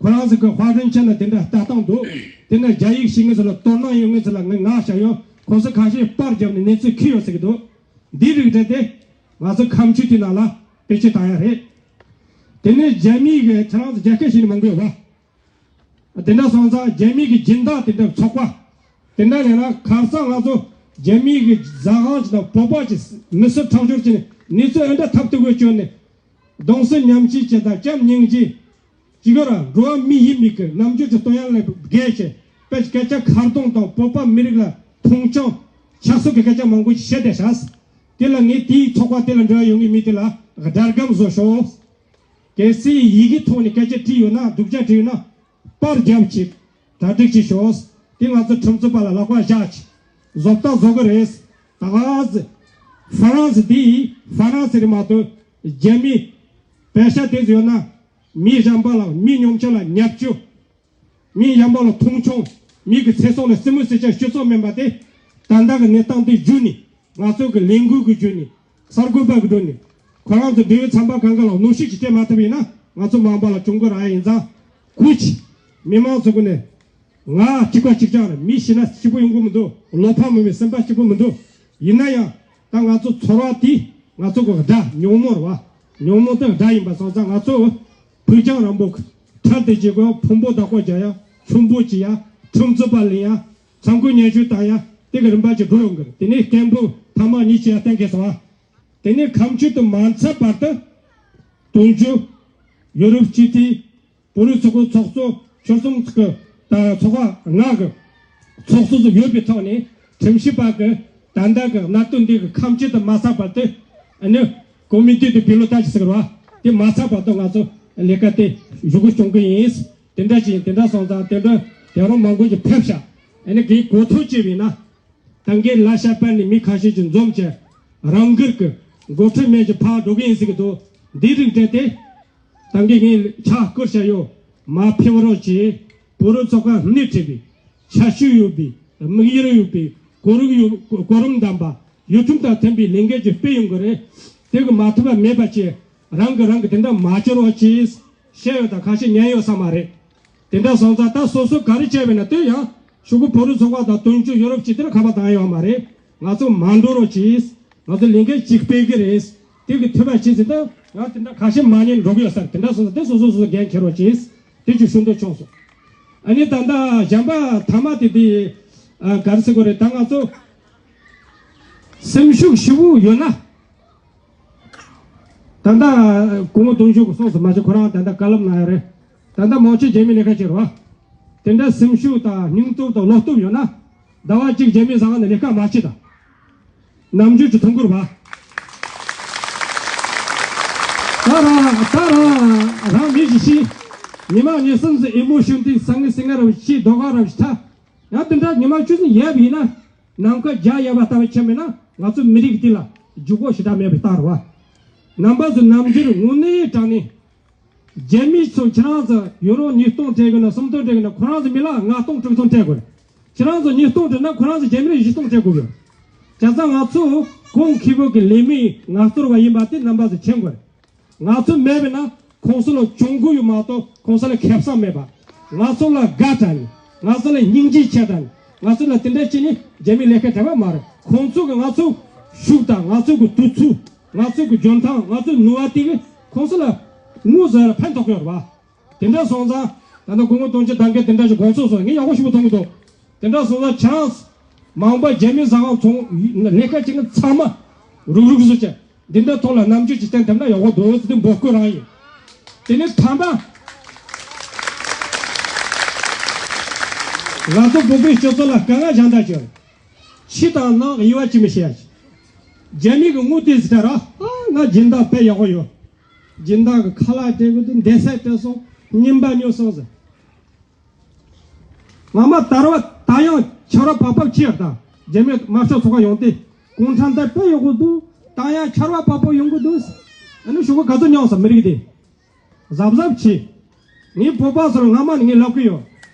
ཁོ་རང་ཚོ་གི་ཧྭ་ཧྲན་ཁྱོན་ལ་དེ་འདྲ་ལྟ་སྟངས་འདུག་དེ་ན་རྒྱ་ཡིག་ཤེས་མཁན་ཚོ་ལ་དོ་སྣང་ཡོད་མཁན་ཚོ་ལ་ངས་མངགས་བཞག་ཡོད། ཁོང་ཚོ་ཁ་ཤས་པར་བརྒྱབ་ནས་གནས་ཚུལ་འཁྱེར་ཡོད་ཟེར་གི་འདུག་འདིའི་རིགས་འདྲ་དེ་ང་ཚོ་ཁ་མཆུ་དེ་ནང་ལ་བེད་སྤྱོད་བཏང་ཡ་རེད། དེ་ནས་རྒྱ་མི་གི་ཁྱེད་རང་ཚོ་རྒྱ་སྐད་ཤེས་ནི་མང་པོ་ཡོད་པ། དེ་འདྲ་སོང་ཙང་རྒྱ་མི་གི་སྦྱིན་བདག་དེ་འདྲ་ཚོགས་པ། དེ་འདྲ་ཡིན་ན་ཁ་སང་ང་ཚོ་རྒྱ་མི་གི་ཟ་ཁང་ཅིག་དང་བོད་པ་ཅིག་མི་གསོད་ཁྲག་སྦྱོར་བྱས་ནས་གནས་ཚུལ་ཨེ་འདྲ་ཐབས་སྡུག་གི་བྱུང་ནས། གདུང་སེམས་མཉམ་སྐྱེད་བྱེད་དང་བྱམས་སྙིང་རྗེ། གཅིག་ར་འགྲོ་བ་མི་ཡིན་མིན་གྱི་རྣམ་འགྱུར་གྱི་སྟོན་ཡ་ལས་བརྒལ་བྱས་པའི་སྐད་ཆ་ཁ་རྡུང་དང་བོད་པ་མི་རིགས་ལ་མཐོང་ཆུང་ཆགས་སོགས་ཀྱི་སྐད་ཆ་མང་པོ་ཞིག་བཤད་བསྡད་ཤག་དེ་ལ་ངས་དེའི་ཚོགས་པ་དེ་ལ་འབྲེལ་བ་ཡོད་མཁན་མི་དེ་ལ་དགྲ་སྒམ་བཟོ་ཤོག་གལ་སྲིད་ཡི་གེ་ཐོག་ནས་སྐད་ཆ་དྲིས་ཡོད་ན་སྡུག་ཅག་དྲིས་ཡོད་ན་པར་རྒྱབ་ཅིག་གྲ་སྒྲིག་ཅིག་ཤོག་དེ་ང་ཚོ་ཁྲིམས་རྩོད་པ་ལ་ལག་པ་བཞག་ཅིག་བཟོ་ལྟ་བཟོ་གི་རེད། ད་ག་ཟེ། ཧྥ་རན་སི་འདི་ཧྥ་རན་སི་རེད་མ་གཏོགས་རྒྱ་མི་པད་ཤག་དེ་ཚོ་ཡོད་ན་མི་གཞན་པ་ལ་མི་ཉམ་ཆུང་ལ་བརྙས་བཅོས། མི་གཞན་པ་ལ་མཐོང་ཆུང་། མི་གི་ཚེ་སྲོག་ལ་བསིལ་མོ་བསིལ་ཆ་སྤྱི་ཚོགས་མིན་པ་དེ་ད་ལྟ་གི་གནས་སྟངས་དེ་བརྒྱུད་ནས་ང་ཚོ་གི་ལས་འགུལ་གི་བརྒྱུད་ནས་གསར་འགོད་པ་གི་འགྲོ་ནས་ཁོ་རང་ཚོ་འབྲེལ་ཡོད་ཚན་པ་གང་ག་ལ་གནོན་ཤུགས་ཅིག་སྤྲད་མ་ཐུབ་ཡིན་ན་ང་ཚོ་མང་པ་ལ་གྱོང་གུན་རག་ཡ་ཡིན་ཙང་སྐུ་མཁྱེན། མི་མང་ཚོ་གི་ནས། ང་གཅིག་པ་གཅིག་རྐྱང་རེད། མི་ཤི་ན་སྐྱིད་པོ་ཡོང་གི་མི་འདུག་བློ་ཕམ་མེད་པའི་སེམས་པ་སྐྱིད་པོ་མི་འདུག་ཡིན་ན་ཡང་ད་ང་ཚོ་ཚོར་བ་དེ་ང་ཚོ་གི་དགྲ་ཉོན་མོངས་རེད་བ། ཉོན་མོངས་དེ་དགྲ་ཡིན་པ་སོང་ཙང་ང་ཚོ་ཕུགས་རྒྱང་རིང་པོ་ཁྲལ་དེ་བྱེད་དགོས། ཕུང་པོ་བདག་པོ་རྒྱག་ཡ། ཁྱུང་པོ་བྱེད་ཡ། ཁྲིམས་རྩོད་པ་ལེན་ཡ། མཚང་ཁུ་ཉེན་བཅོལ་བཏང་ཡ། དེ་གི་རིམ་པ་ཅིག་འགྲོ་ཡོང་གི་རེད། དེ་ནས་སྐད་འབོད་ཐ་མག་གཉིས་བྱེད་ཡ་གཏན་འཁེལ་སོང་བ། དེ་ནས་ཁ་མཆུ་དེ་མ་ཚར་བར་དུ་དོན་གཅོད་ཡོ་རོབ་སྤྱི་འཐུས། བོད་རིགས་ཚོགས་པ་ཚོགས་གཙོ་ཆོལ་གསུམ་གྱི་ད་ཚོགས་པ་ལྔ་གི་ཚོགས་གཙོ་ཚོ་ཡོད་པའི་ཐོག་ནས་ཁྲིམས་ཞིབ་པ་གི་ད་ལྟ་གི་གནད་དོན་འདི་གི་ཁ་མཆུ་དེ་མ་ཚར་བར་དུ་ཨ་ནི་ཀོ་མི་ཏི་དུ་པི་ལོ་ཏ་ཅི་ཟེར་བ་དེ་མ་ཚར་བར་དུ་ང་ཚོ་ལས་ཀ་དེ་མཇུག་སྐྱོང་གི་ཡིན། དེ་འདྲ་ཅིག་ཡིན། དེ་འདྲ་སོང་ཙང་དེ་འདྲ་དེ་རིང་མང་པོ་ཅིག་ཕེབས་ཤག་ཨ་ནི་གི་གོ་ཐོས་ཅིག་ཡིན་ན། ད་གིན་ལ་ཤ་པར་ནི་མི་ཁ་ཤས་ཀྱིས་འཛོམས་བྱས་རང་འགུལ་གྱི་འགོ་ཁྲིད་མེད་ཀྱི་ཕར་འགྲོ་གི་ཡིན་ཟེར་གྱི་འདུག་འདི་རིགས་འདྲ་དེ་ད་གིན་ངས་ཕྱག་བསྐུར་བྱས་ཡོད། མ་ཕེབས་རོགས་གྱིས། བོད་རིགས་ཚོགས་ཁག་སྣེ་ཁྲིད་པའི་ཁྱད་ཆོས་ཡོད་པའི་དམིགས་ཡུལ་ཡོད་པའི་གོ་རིམ་ཡོད། གོ་རིམ་ལྡན་པ་ཡུལ་ཁྲིམས་དང་མཐུན་པའི་ལས་འགན་ཅིག་སྤེལ་ཡོང་གི་རེད། དེ་གི་མ་ཐུབ་པ་མེད་པ་བྱས་རང་གིས་རང་གི་དེ་འདྲ་མ་བྱེད་རོགས་གྱིས། བཤད་ཡོད་དང་ཁ་ཤས་ཉན་ཡོད་ས་མ་རེད། དེ་འདྲ་སོང་ཙང་ད་སོ་སོ་ག་རེ་བྱས་པ་ཡིན་ན་དེ་ཡང་ཤོག་གུ་བོད་རིགས་ཚོགས་པ་དང་དོན་གཅོད་ཡོ་རོབ་སྤྱི་འཐུས་ཁ་པར་བཏང་ཡོད་མ་རེད། ང་ཚོ་མ་འགྲོ་རོགས་གྱིས། ང་ཚོ་ལས་འགན་གཅིག་སྤེལ་གི་རེད། དེ་གི་ཐུབ་པ་བྱས་ཟིན་ད་ཡང་དེ་འདྲ་ཁ་ཤས་མ་ཉན་འགྲོ་གི་ཡོད་ས་རེད། དེ་འདྲ་སོང་ཙང་དེ་སོ་སོ་སོ་སོ་འགན་འཁྱེར་རོགས་གྱིས། དེ་ཅིག་ཞུ་འདོད་བྱུང་སོང་། ཨ་ནི་ད་ལྟ་གཞན་པ་ཐ་མ་དེ་དེ་ཨ་ག་རེ་ཟེར་དགོས་རེད། ད་ང་ཚོ་སེམས་ཤུགས་ཞེ་པོ་ཡོད་ན། ད་ལྟ་སྐུ་ངོ་དོན་གཅོད་ཀྱིས་གསུངས་སོང་མ་གཞི་ཁོ་རང་ད་ལྟ་བཀའ་སློབ་གནང་ཡ་རེད། ད་ལྟ་མང་ཆེ་རྒྱ་མི་ལས་ཀ་བྱེད་རོགས། དེ་འདྲ་སེམས་ཤུགས་དང་སྙིང་སྟོབས་དང་བློ་སྟོབས་ཡོད་ན། ཟླ་བ་གཅིག་རྒྱ་མི་ཟ་ཁང་ནས་ལས་ཀ་མ་བྱེད་དང་། ནམ་རྒྱུན་གྱི་ཐོན་ཁུར་བ། ད་རང་ད་རང་རང་མི་ཞིག་ཤི། ཉི་མ་ཉི་གསུམ་ཙམ་ཨི་མོ་ཤོན་ཏི་སང་ངི་སི་ང་རབ་ཤི་རྡོ་ཁ་རབ་ཤི་ཐ། ཡང་དེ་འདྲ་ཉི་མ་བཅུ་ཙམ་ཡལ་བ་ཡིན་ན། ནམ་མཁའ་རྒྱ་ཡལ་བ་ལྟ་བུ་ཆགས་མེད་ན་ང་ཚོ་མི་རིགས་འདི་ལ་འཇུག་སྒོ་ཞེ་དྲག་མེད་པའི་རྟགས་རེད་བ། རྣམ་པ་ཚོ་ནམ་རྒྱུན་དངོས་གནས་དྲང་གནས། རྒྱ་མི་ཚོ་ཁྱེད་རང་ཚོ་ཡུ་རོ་ཉིས་སྟོང་སྤྲད་དགོས་ན་སུམ་སྟོང་སྤྲད་དགོས་ན་ཁོ་རང་ཚོ་མི་ལ་ལྔ་སྟོང་དྲུག་སྟོང་སྤྲད་དགོས། ཁྱེད་རང་ཚོ་ཉིས་སྟོང་སྤྲད་ན་ཁོ་རང་ཚོ་རྒྱ་མི་ལ་བཞི་སྟོང་སྤྲད་དགོས་གི། བྱས་ཙང་ང་ཚོ་གོང་ཁེ་པོ་གི་ལས་མི་ངལ་རྩོལ་བ་ཡིན་པ་དེ་རྣམ་པ་ཚོ་མཁྱེན་དགོས། ང་ཚོ་མེད་པས་ན་ཁོང་ཚོ་ལ་གྱོང་གུན་ཡོད་མ་གཏོགས་ཁོང་ཚོ་ལ་ཁེ་བཟང་མེད་པ། ང་ཚོ་ལ་དགའ་དྲན། ང་ཚོ་ལ་སྙིང་རྗེ་ཆེ་དྲན། ང་ཚོ་ལ་དེ་འདྲ་བྱས་ནས་རྒྱ་མི་ལས་ཀ་དྲན་པ་མ་རེད། ཁོང་ཚོ་གི་ང་ཚོ་ཤུགས་དང་ང་ཚོ་གི་དུས་ཚོད། ང་ཚོ་གི་འཇོན་ཐང་། ང་ཚོའི་ནུས་པ་དེ་གི་ཁོང་ཚོ་ལ་དངོས་སུ་ཕན་ཐོགས་ཀྱི་ཡོད་རེད་བ། དེ་འདྲ་སོང་ཙང་ད་ལྟ་སྐུ་ངོ་དོན་གཅོད་ལྡང་དཀར་དེ་འདྲ་ཞིག་དགོངས་ཚུལ་སོང་ངས་ཡག་པོ་ཞིག་མཐོང་གི་འདུག་དེ་འདྲ་སོང་ཙང་ཁྱེད་རང་མང་པོ་རྒྱ་མི་ཟ་ཁང་ཚོང་ལས་ཀ་བྱེད་མཁན་ཚང་མ་རུག་རུག་བཟོ་བྱས། འདི་འདྲ་ཐོག་ལ་རྣམ་འགྱུར་ཅིག་བསྟན་ཐུབ་ན་ཡག་པོ་འདུག་ཟེར་དུས་འབོད་སྐུལ་རང་ཡིན། དེ་ནས་དམ་པ། ང་ཚོ་བོད་པའི་སྤྱི་ཚོགས་ལ་དཀའ་ངལ་གཞན་དག་ཅིག་ཕྱི་དང་ནང་དབྱེ་བ་ཅི་མི་ཤེས་ཡ་ཅིག་རྒྱ་མི་གི་དངུལ་དེ་ཟེར་ད་ར། ཨ་ང་སྦྱིན་བདག་དཔེ་ཡག་པོ་ཡོད། སྦྱིན་བདག་གི་ཁ་ལག་སྤྲད་གི་འདུག་འདེད་སེ་སྤྲད་སོང་། རྙིང་པ་ཉོས་སོང་ཟེར། ང་མ་དར་བ་ད་ཡང་ཆར་བ་བབ་བབ་ཅི་ཡར་དང་རྒྱ་མི་དམར་ཤོག་ཚོགས་པ་ཡོང་སྟེ་གུང་ཁྲན་ཏང་དཔེ་ཡག་པོ་འདུག་ད་ཡང་ཆར་བ་བབ་བབ་ཡོང་གི་འདུག་ཨ་ནི་ཞུ་གི་ག་ཚོད་མྱངས་སམ་མི་རིགས་དེ། གཟབ་གཟབ་བྱེད། ངའི་བོད་པ་ཚོར་སྔ་མ་ནས་ངས་ལབ་གི་ཡོད།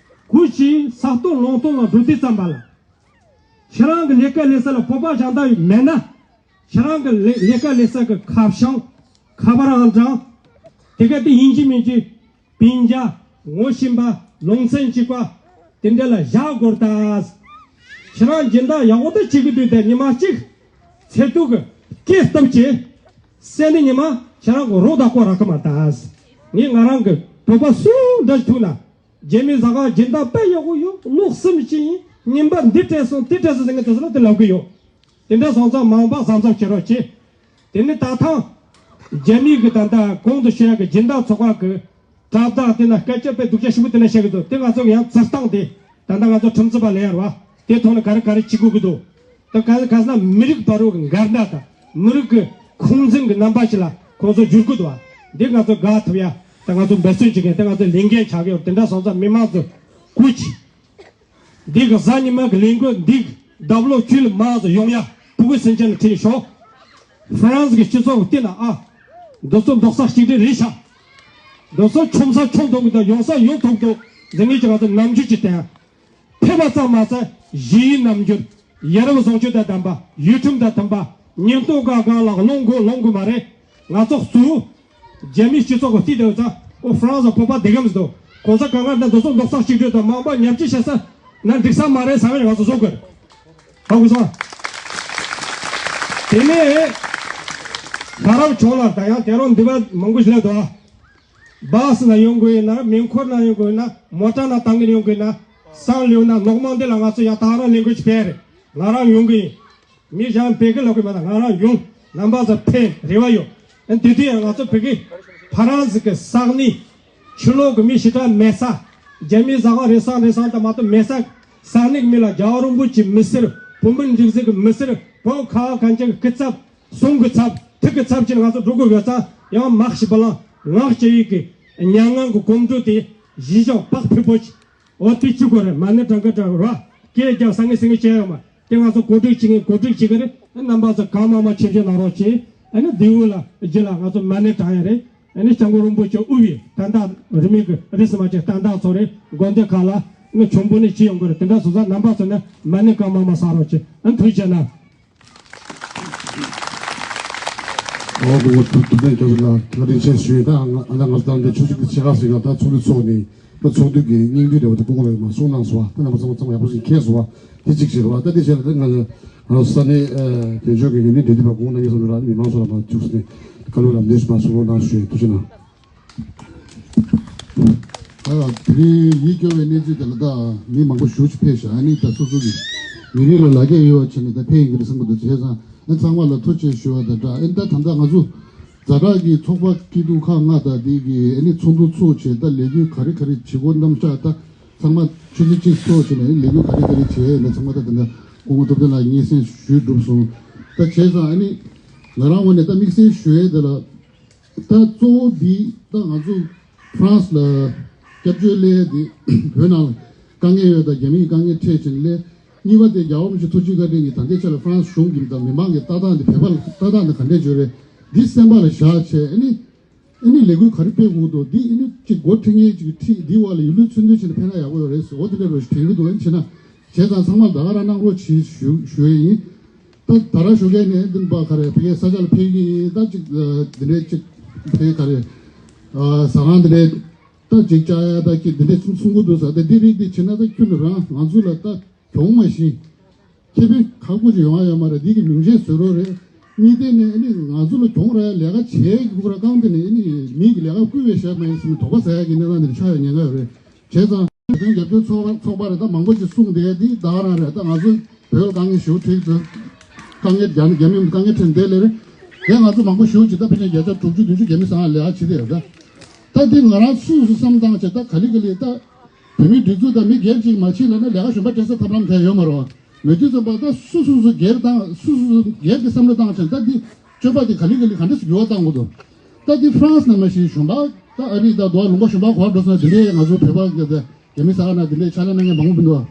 གུས་ཀྱིས་ས་སྟོང་ལུང་སྟོང་ལ་འགྲོ་དུས་ཙམ་པ་ལ། ཁྱེད་རང་གི་ལས་ཀ་ལས་ས་ལ་བོད་པ་གཞན་དག་མེད་ན། ཁྱེད་རང་གི་ལས་ལས་ཀ་ལས་ས་གི་ཁ་བྱང་། ཁ་པར་ཨང་གྲངས། དེ་ག་དེ་ཡིན་གཅིག་མིན་གཅིག་སྤུན་ཀྱག་ངོ་ཤེས་པ་ལུང་ཚན་གཅིག་པ་དེ་འདྲ་ལ་བཞག་དགོས་ད། ཁྱེད་རང་སྦྱིན་བདག་ཡག་པོ་ད་བྱེད་ཀྱི་འདུག་ད་ཉི་མ་གཅིག་ཚེ་ཐུག་གི་སྐད་སྟབས་ཀྱིས་སེ་ནི་ཉི་མ་ཁྱེད་རང་གི་རོ་ད་ཀོ་རག་གི་མ་ད། ངས་ང་རང་གི་བོད་པ་སུ་འདྲ་ཞིག་ཐུག་ན་རྒྱ་མི་ཟ་ཁང་སྦྱིན་བདག་དཔེ་ཡག་པོ་ཡོད་ལོག་སེམས་ཅན་ཡིན་རྙིང་པ་འདི་སྤྲད་སོང་དེ་སྤྲད་སོང་ཟེར་ངས་དེ་ཚོ་ལ་དེ་ལབ་གི་ཡོད། དེ་འདྲ་སོང་ཙང་མང་པ་གཟབ་གཟབ་བྱེད་རོགས་བྱེད། དེ་ནི་ད་ཐེངས་རྒྱ་མི་གི་ད་ལྟ་གོང་དུ་ཞུ་ཡག་གི་སྦྱིན་བདག་ཚོགས་པ་གི་དྲ་བདག་དེ་ན་སྐད་ཆ་དཔེ་སྡུག་ཅག་ཞིག་པོ་དེ་ན་བཤད་གི་འདུག་དེ་ང་ཚོ་གི་ཡང་བཙིར་སྟངས་དེ་ད་ལྟ་ང་ཚོ་ཁྲིམས་རྩོད་པ་ལེན་ཡར་བ་དེ་ཐོག་ནས་ག་རེ་ག་རེ་བྱེད་དགོས་གི་འདུག་ད་ག་ག་ཟེར་ན་མི་རིགས་བར་རོ་གི་འགལ་ཟླ་དང་མི་རིགས་གི་ཁུངས་འཛིན་གི་རྣམ་པ་ཞིག་ལ་ཁོང་ཚོ་བསྒྱུར་གི་འདུག་བ། འདི་ང་ཚོ་དགག་ཐུབ་ཡ་ད་ང་ཚོ་འབད་བརྩོན་བྱེད་མཁན་དེ་ང་ཚོ་ལས་འགན་ཆགས་གི་ཡོད། དེ་འདྲ་སོང་ཙང་མི་མང་ཚོ་སྐུ་མཁྱེན། འདི་གི་གཟའ་ཉི་མ་གི་ལས་འགུལ་འདི་གི་རྡབ་ལོག་ཁྱོད་ལ་མང་ཙམ་ཡོང་ཡ་ཕྲུ་གུ་སེམས་ཅན་ལ་ཁྲིད་ཤོག་ཧྥ་རན་སི་གི་སྤྱི་ཚོགས་ཀྱི་སྟེང་ན་ཨ། འདི་ཚོ་རྡོག་རྩ་གཅིག་སྒྲིལ་རེད་ཤག་འདི་ཚོ་ཆོམ་ས་ཆོམ་ཐུབ་གི་འདུག་ཡོང་ས་ཡོང་ཐུབ་འདུག་འདི་ངས་ཀྱི་ང་ཚོ་ནམ་རྒྱུན་གྱི་སྟེང་ཕེབས་པ་ཙམ་མ་ཟད་གཞི་ཡི་རྣམ་འགྱུར་ཡ་རབས་བཟང་སྤྱོད་དང་ལྡན་པ་ཡུལ་ཁྲིམས་དང་མཐུན་པ་ཉེན་རྟོག་ག་སྒང་ལ་སློང་དགོས་སློང་དགོས་མ་རེད། ང་ཚོ་གཙོ་བོ། རྒྱ་མིའི་སྤྱི་ཚོགས་ཀྱི་སྟེང་དུ་ཡོད་ཙང་ཨོ་ཧྥ་རན་སི་བོད་པ་བསྡད་གམ་ཟེར་དུས་གོང་ས་གང་ག་ནས་འདི་ཚོ་རྡོག་རྩ་གཅིག་སྒྲིལ་དང་མང་པོ་ཉམས་ཞིབ་བྱེད་ས་ན་འགྲིག་ས་མ་རེད་བསམ་ཡས་ང་ཚོ་བཟོ་དགོས། ཧ་གོ་སོང་། དེ་ནས་ཤ་རབ་ཆོག་ལ་ད་ཡང་དེ་རིང་འདི་པ་མང་པོ་ཞིག་སླེབས་འདུག་ཨ། སྦག་སི་ན་ཡོང་དགོས་ཡིན་ན་མེ་འཁོར་ན་ཡོང་དགོས་ཡིན་ན་མོ་ཊ་ན་བཏང་གིན་ཡོང་དགོས་ཡིན་ན་སང་ལེའུ་ན་ནོག་མང་འདི་ལ་ང་ཚོ་ཡང་ད་རང་ལས་འགུལ་ཅིག་སྤེལ་རེད། ང་རང་ཡོང་གི་ཡིན། མི་གཞན་ཕེབས་ཀྱི་ལབ་ཀྱི་མེད་ད་ང་རང་ཡོང་། རྣམ་པ་ཚོ་ཕེབས་རེ་བ་ཡོད། ཨ་ནི་དེ་དུས་ཡང་ང་ཚོ་བོད་ཀྱི་ཕ་རན་སི་གི་ས་གནས་ཕྱི་ལོགས་ཀྱི་མི་ཞེ་དྲག་མེད་ས། རྒྱ་མིའི་ཟ་ཁང་རེ་ཟུང་རེ་ཟུང་དང་མ་གཏོགས་མེད་ས། ས་གནས་ཀྱི་མི་ལ་རྒྱལ་བ་རིན་པོ་ཆེ་མི་སེར་བོད་མི་འགྲིག་འཛིན་གྱི་མི་སེར་བོད་ཁ་བ་གངས་ཅན་གྱི་སྐུ་ཚབ་གསུང་གི་ཚབ་ཐུགས་ཀྱི་ཚབ་བྱས་ནས་ང་ཚོ་འགྲོ་དགོས་ཡོད་ཙང་ཡང་མ་ཤི་བ་ལང་ངག་ཅི་ཡིག་གི་མྱ་ངན་གྱི་གོམ་བགྲོད་དེ་གཞིས་ཆགས་བག་ཕེབས་པོ་ཆེ། འོ་དེ་ཅི་དགོས་རེད། མ་ཎི་བགྲང་གི་བགྲང་རོགས། སྐད་རྒྱག་ས་ངེས་ཟིན་ངེས་བྱས་ཡོད་མ། དེ་ང་ཚོ་གོ་སྒྲིག་བྱེད་ངེས་གོ་སྒྲིག་བྱེད་གི་རེད། རྣམ་པ་ཚོ་གང་མང་མང་ཆེ་ཆེ་གནང་རོགས་བྱེད། ཨ་ནི་དེའུ་ལ་རྗེས་ལ་ང་ཚོ་མ་ཎི་བགྲང་ཡ་རེད། ཨ་ནི་སྐྱབས་མགོན་རིན་པོ་ཆེ་དབུ་བའི་བསྟན་བདག་རིས་མེད་ཀྱི་རིས་སུ་མ་ཆད་བསྟན་བདག་ཚོ་རེད། དགོན་སྡེ་ཁག་ལ་ངས་མཆོད་འབུལ་ནི་ཅི་ཡོང་གི་རེད། དེ་འདྲ་སོང་ཙང་རྣམ་པ་ཚོ་ནས་མ་ཎི་གང་མང་མང་བགྲང་རོགས་བྱེད། ཨ་ནི་ཐུགས་རྗེ་གནང་། ཨོ་ཁོ་ཐུགས་ཐུགས་ཕན་ཐོགས་ལ་ཐུགས་རྗེ་ཆེ་ཞུ་ཡིན། ད་ང་ང་ལ་ང་ཚོ་ད་ཆུ་ཚོད་ཀྱི་ཕྱེད་ཀ་ཟིན་ཡང་ད་ཚོགས་འདུ་ཚོགས་ནས་ད་ཚོགས་འདུ་གི་སྙིང་བསྡུས་འདྲ་བོ་དེ་སྐུ་ངོ་ལ་མར་གསུངས་གནང་སོང་བ། ད་རྣམ་པ་ཚང་མ་ཚང་མ་ཡག་པོ་ཞིག་མཁྱེན་སོང་བ། དེ་གཅིག་བྱེད་རོགས། ད་དེ་བྱས་ལ་ད་ང་ཚོ་ས་གནས་དོན་གཅོད་ཀྱི་ཡུལ་མི་འབྲེལ་མཐུད་པ་གོང་ན་ཡིན་སོང་ར་མི་མང་ཚོ་ལ་མར་བཅུག་ཟིན་ནས་བཀའ་སློབ་ལམ་སྟོན་ཞིག་མར་གསུང་རོགས་གནང་ཞུ་ཡིན། ཐུགས་རྗེ་གནང་། ད་དེ་རིང་ཡིད་སྐྱོ་བའི་གནས་ཚུལ་དེ་ལ་ད་མི་མང་པོ་ཞེ་ཅིག་ཕེབས་ཤག་ཨ་ནི་ད་སོ་སོ་གི་མི་རིགས་ལ་ལ་རྒྱ་ཡོད་པ་བྱས་ནས་ད་ཕེབས་ཡིན་གྱི་རེད་བསམ་གྱི་འདུག་བྱས་ཙང་ཨ་ཚང་མ་ལ་ཐུགས་རྗེ་ཆེ་ཞུ་བ་དང་སྦྲགས། ཨ་ནི་ད་ད་ལྟ་ང་ཚོ་ ཛ་དྲག་གི་ཚོགས་པ་སྐྱིད་སྡུག་ཁག་ལྔ་དང་དེ་གི་ཨ་ནི་ཚོགས་འདུ་ཚོགས་བྱས། ད་ལས་འགུལ་ག་རེ་ག་རེ་བྱེད་དགོས་རྣམ་གཞག་ད་ཚང་མ་ཆུ་ཚོད་གཅིག་ཚོགས་བྱས་ནས་ལས་འགུལ་ག་རེ་ག་རེ་བྱས་ནས་ཚང་མ་ད་དེ་འདྲ་སྐུ་ངོ་ཐུབ་བསྟན་ལགས་སྙན་སེང་ཞུས་གྲུབ་སོང་། ད་བྱས་ཙང་ཨ་ནི་ང་རང་ངོས་ནས་ད་དམིགས་བསལ་ཞུ་ཡས་དེ་ལ། ད་གཙོ་བོ་འདི་ད་ང་ཚོ་ཧྥ་རན་སི་ལ་སྐྱབས་བཅོལ་སླེབས་ཡས་འདི་བོད་ནང་དཀའ་ངལ་ཡོད་དང་རྒྱ་མིའི་དཀའ་ངལ་འཕྲད་ཕྱིན་སླེབས། གཉིས་པ་དེ་རྒྱལ་བ་རིན་པོ་ཆེ་ཐུགས་རྗེ་བཀའ་དྲིན་གྱིས་ད་ལྟའི་ཆ་ལ་ཧྥ་རན་སི་གཞུང་གི་དང་མི་མང་གི་ལྟ་སྟངས་འདི་བོད་པ་ལ་ལྟ་སྟངས་འདི་ག་འདྲས་བྱོས་རེད། འདི་སེམས་པ་ལ་བཞག་བྱས་ཨ་ནི་ཨ་ནི་ལས་འགུལ་ག་རེ་སྤེལ་དགོས་འདུག་འདི་ཨ་ནི་གཅིག་འགོ་ཁྲིད་མཁན་གཅིག་གིས་ཁྲིད་འདི་འོག་ལ་ཡིན་ལུགས་ཚུལ་འདོན་བྱས་ནས་ཕེབས་ན་ཡག་པོ་ཡོད་རེད་ཟེར། འོ་དེ་འདྲ་རོ་ཞིག་དྲན་གྱི་འདུག་ཨ་ནི་བྱས་ན་བྱས་ཙང་ཚང་མ་ད་ག་རང་གནང་རོགས་གྱིས་ཞུ་ཞུ་ཡས་ཡིན། ད་ད་རང་ཞོགས་ཀས་ནས་འདི་པ་ག་རེ་ཕ་གིའི་ས་ཆ་ལ་ཕེབས་ཀྱི་ཡིན། ད་ཅིག་འདི་འདྲའི་ཅིག་ཕ་གི་ག་རེ་ཟ་ཁང་འདི་འདྲའི་ད་ཅིག་བཅག་ཡ་ད་ཅིག་འདི་འདྲའི་གསུང་གསུང་གི་འདུག་ཟེར། ད་འདི་རིགས་འདི་བྱེད་ན་ད་ཁྱོན་ནས་རང་ང་ཚོ་ལ་ད་གྱོང་མ་ཤི་ཁེ་ཕན་ཁག་པོ་ཅིག་ཡོང་ཡ་ཡོད་མ་རེད། འདི་གི་མིང་ཆད་བཟོ་རོགས་རེད། གཉིས་ཐད་ནས་ཨ་ནི་ང་ཚོ་ལ་གྱོང་རག་ཡ་ལས་ཀ་བྱེད་ཀྱི་ཁོ་ར་རྐང་དེ་ནས་ཨ་ནི་མི་གི་ལས་ཀ་བསྐུལ་བའི་ཞབས་མ་ཡིན་སེམས་དོགས་པ་ཟ་ཡ་གི་གནས་སྟངས་འདི་འདྲ་ཆགས་ཡ་ཉེན་ཁ་ཡོད་རེད། བྱས་ཙང་བོད་དོན་རྒྱབ་སྐྱོར་ཚོགས་པ་ཚོགས་པ་རེད། ད་མང་པོ་ཅིག་གསུངས་བསྡད་ཡ་འདི་ད་ག་རང་རེད། ད་ང་ཚོ་བོད་ལ་དཀའ་ངལ་ཞེ་པོ་འཕྲད་ཀྱི་འདུག་དཀའ་ངལ་རྒྱ་རྒྱ་མི་དཀའ་ངལ་འཕྲད་བསྡད་ལེ་རེད། དེ་ང་ཚོ་མང་པོ་ཞེ་པོ་ཅིག་ད་ཕལ་ཆེར་བརྒྱ་ཆ་དྲུག་ཅུ་བདུན་ཅུ་རྒྱ་མི་ཟ་ཁང་ལས་ཀ་བྱེད་བསྡད་ཡོད་ད། ད་འདི་ང་རང་སུ་སུ་བསམ་བཏང་བྱས་ད་ག་ལེ་ག་ལེ་ད་བོད་མི་སྒྲིག་འཛུགས་དང་མི་སྒེར་གཅིག་མ་ཕྱིན་ལབ་ན་ལས་ཀ་གཞན་པ་སྤྲད་ས་ཐབས་ལམ་གང་ཡང་ཡོད་མ་རེད། མོས་མཐུན་ཚོགས་པ་ད་སུ་སུ་སུ་སྒེར་དང་སུ་སུ་སུ་སྒེར་གྱི་བསམ་བློ་བཏང་བྱས་ད་འདི་སྤྱོད་པ་འདི་ག་ལེ་ག་ལེ་ག་འདྲ་ཞིག་འགྱུར་བ་བཏང་དགོས་འདུག་ད་འདི་ཧྥ་རན་སི་ནང་མ་ཞིག་གཞུང་པ་ད་ཨ་རི་ད་དུ་བ་ལུང་པ་གཞན་པ་ག་པར་འགྲོ་སོང་ན་འདི་འདྲའི་ང་ཚོ་བོད་པ་གི་ད་རྒྱ་མི་ས་ཁ་ན་འདི་འདྲའི་ཕྱག་ལས་གནང་མཁན་མང་པོ་འདུག་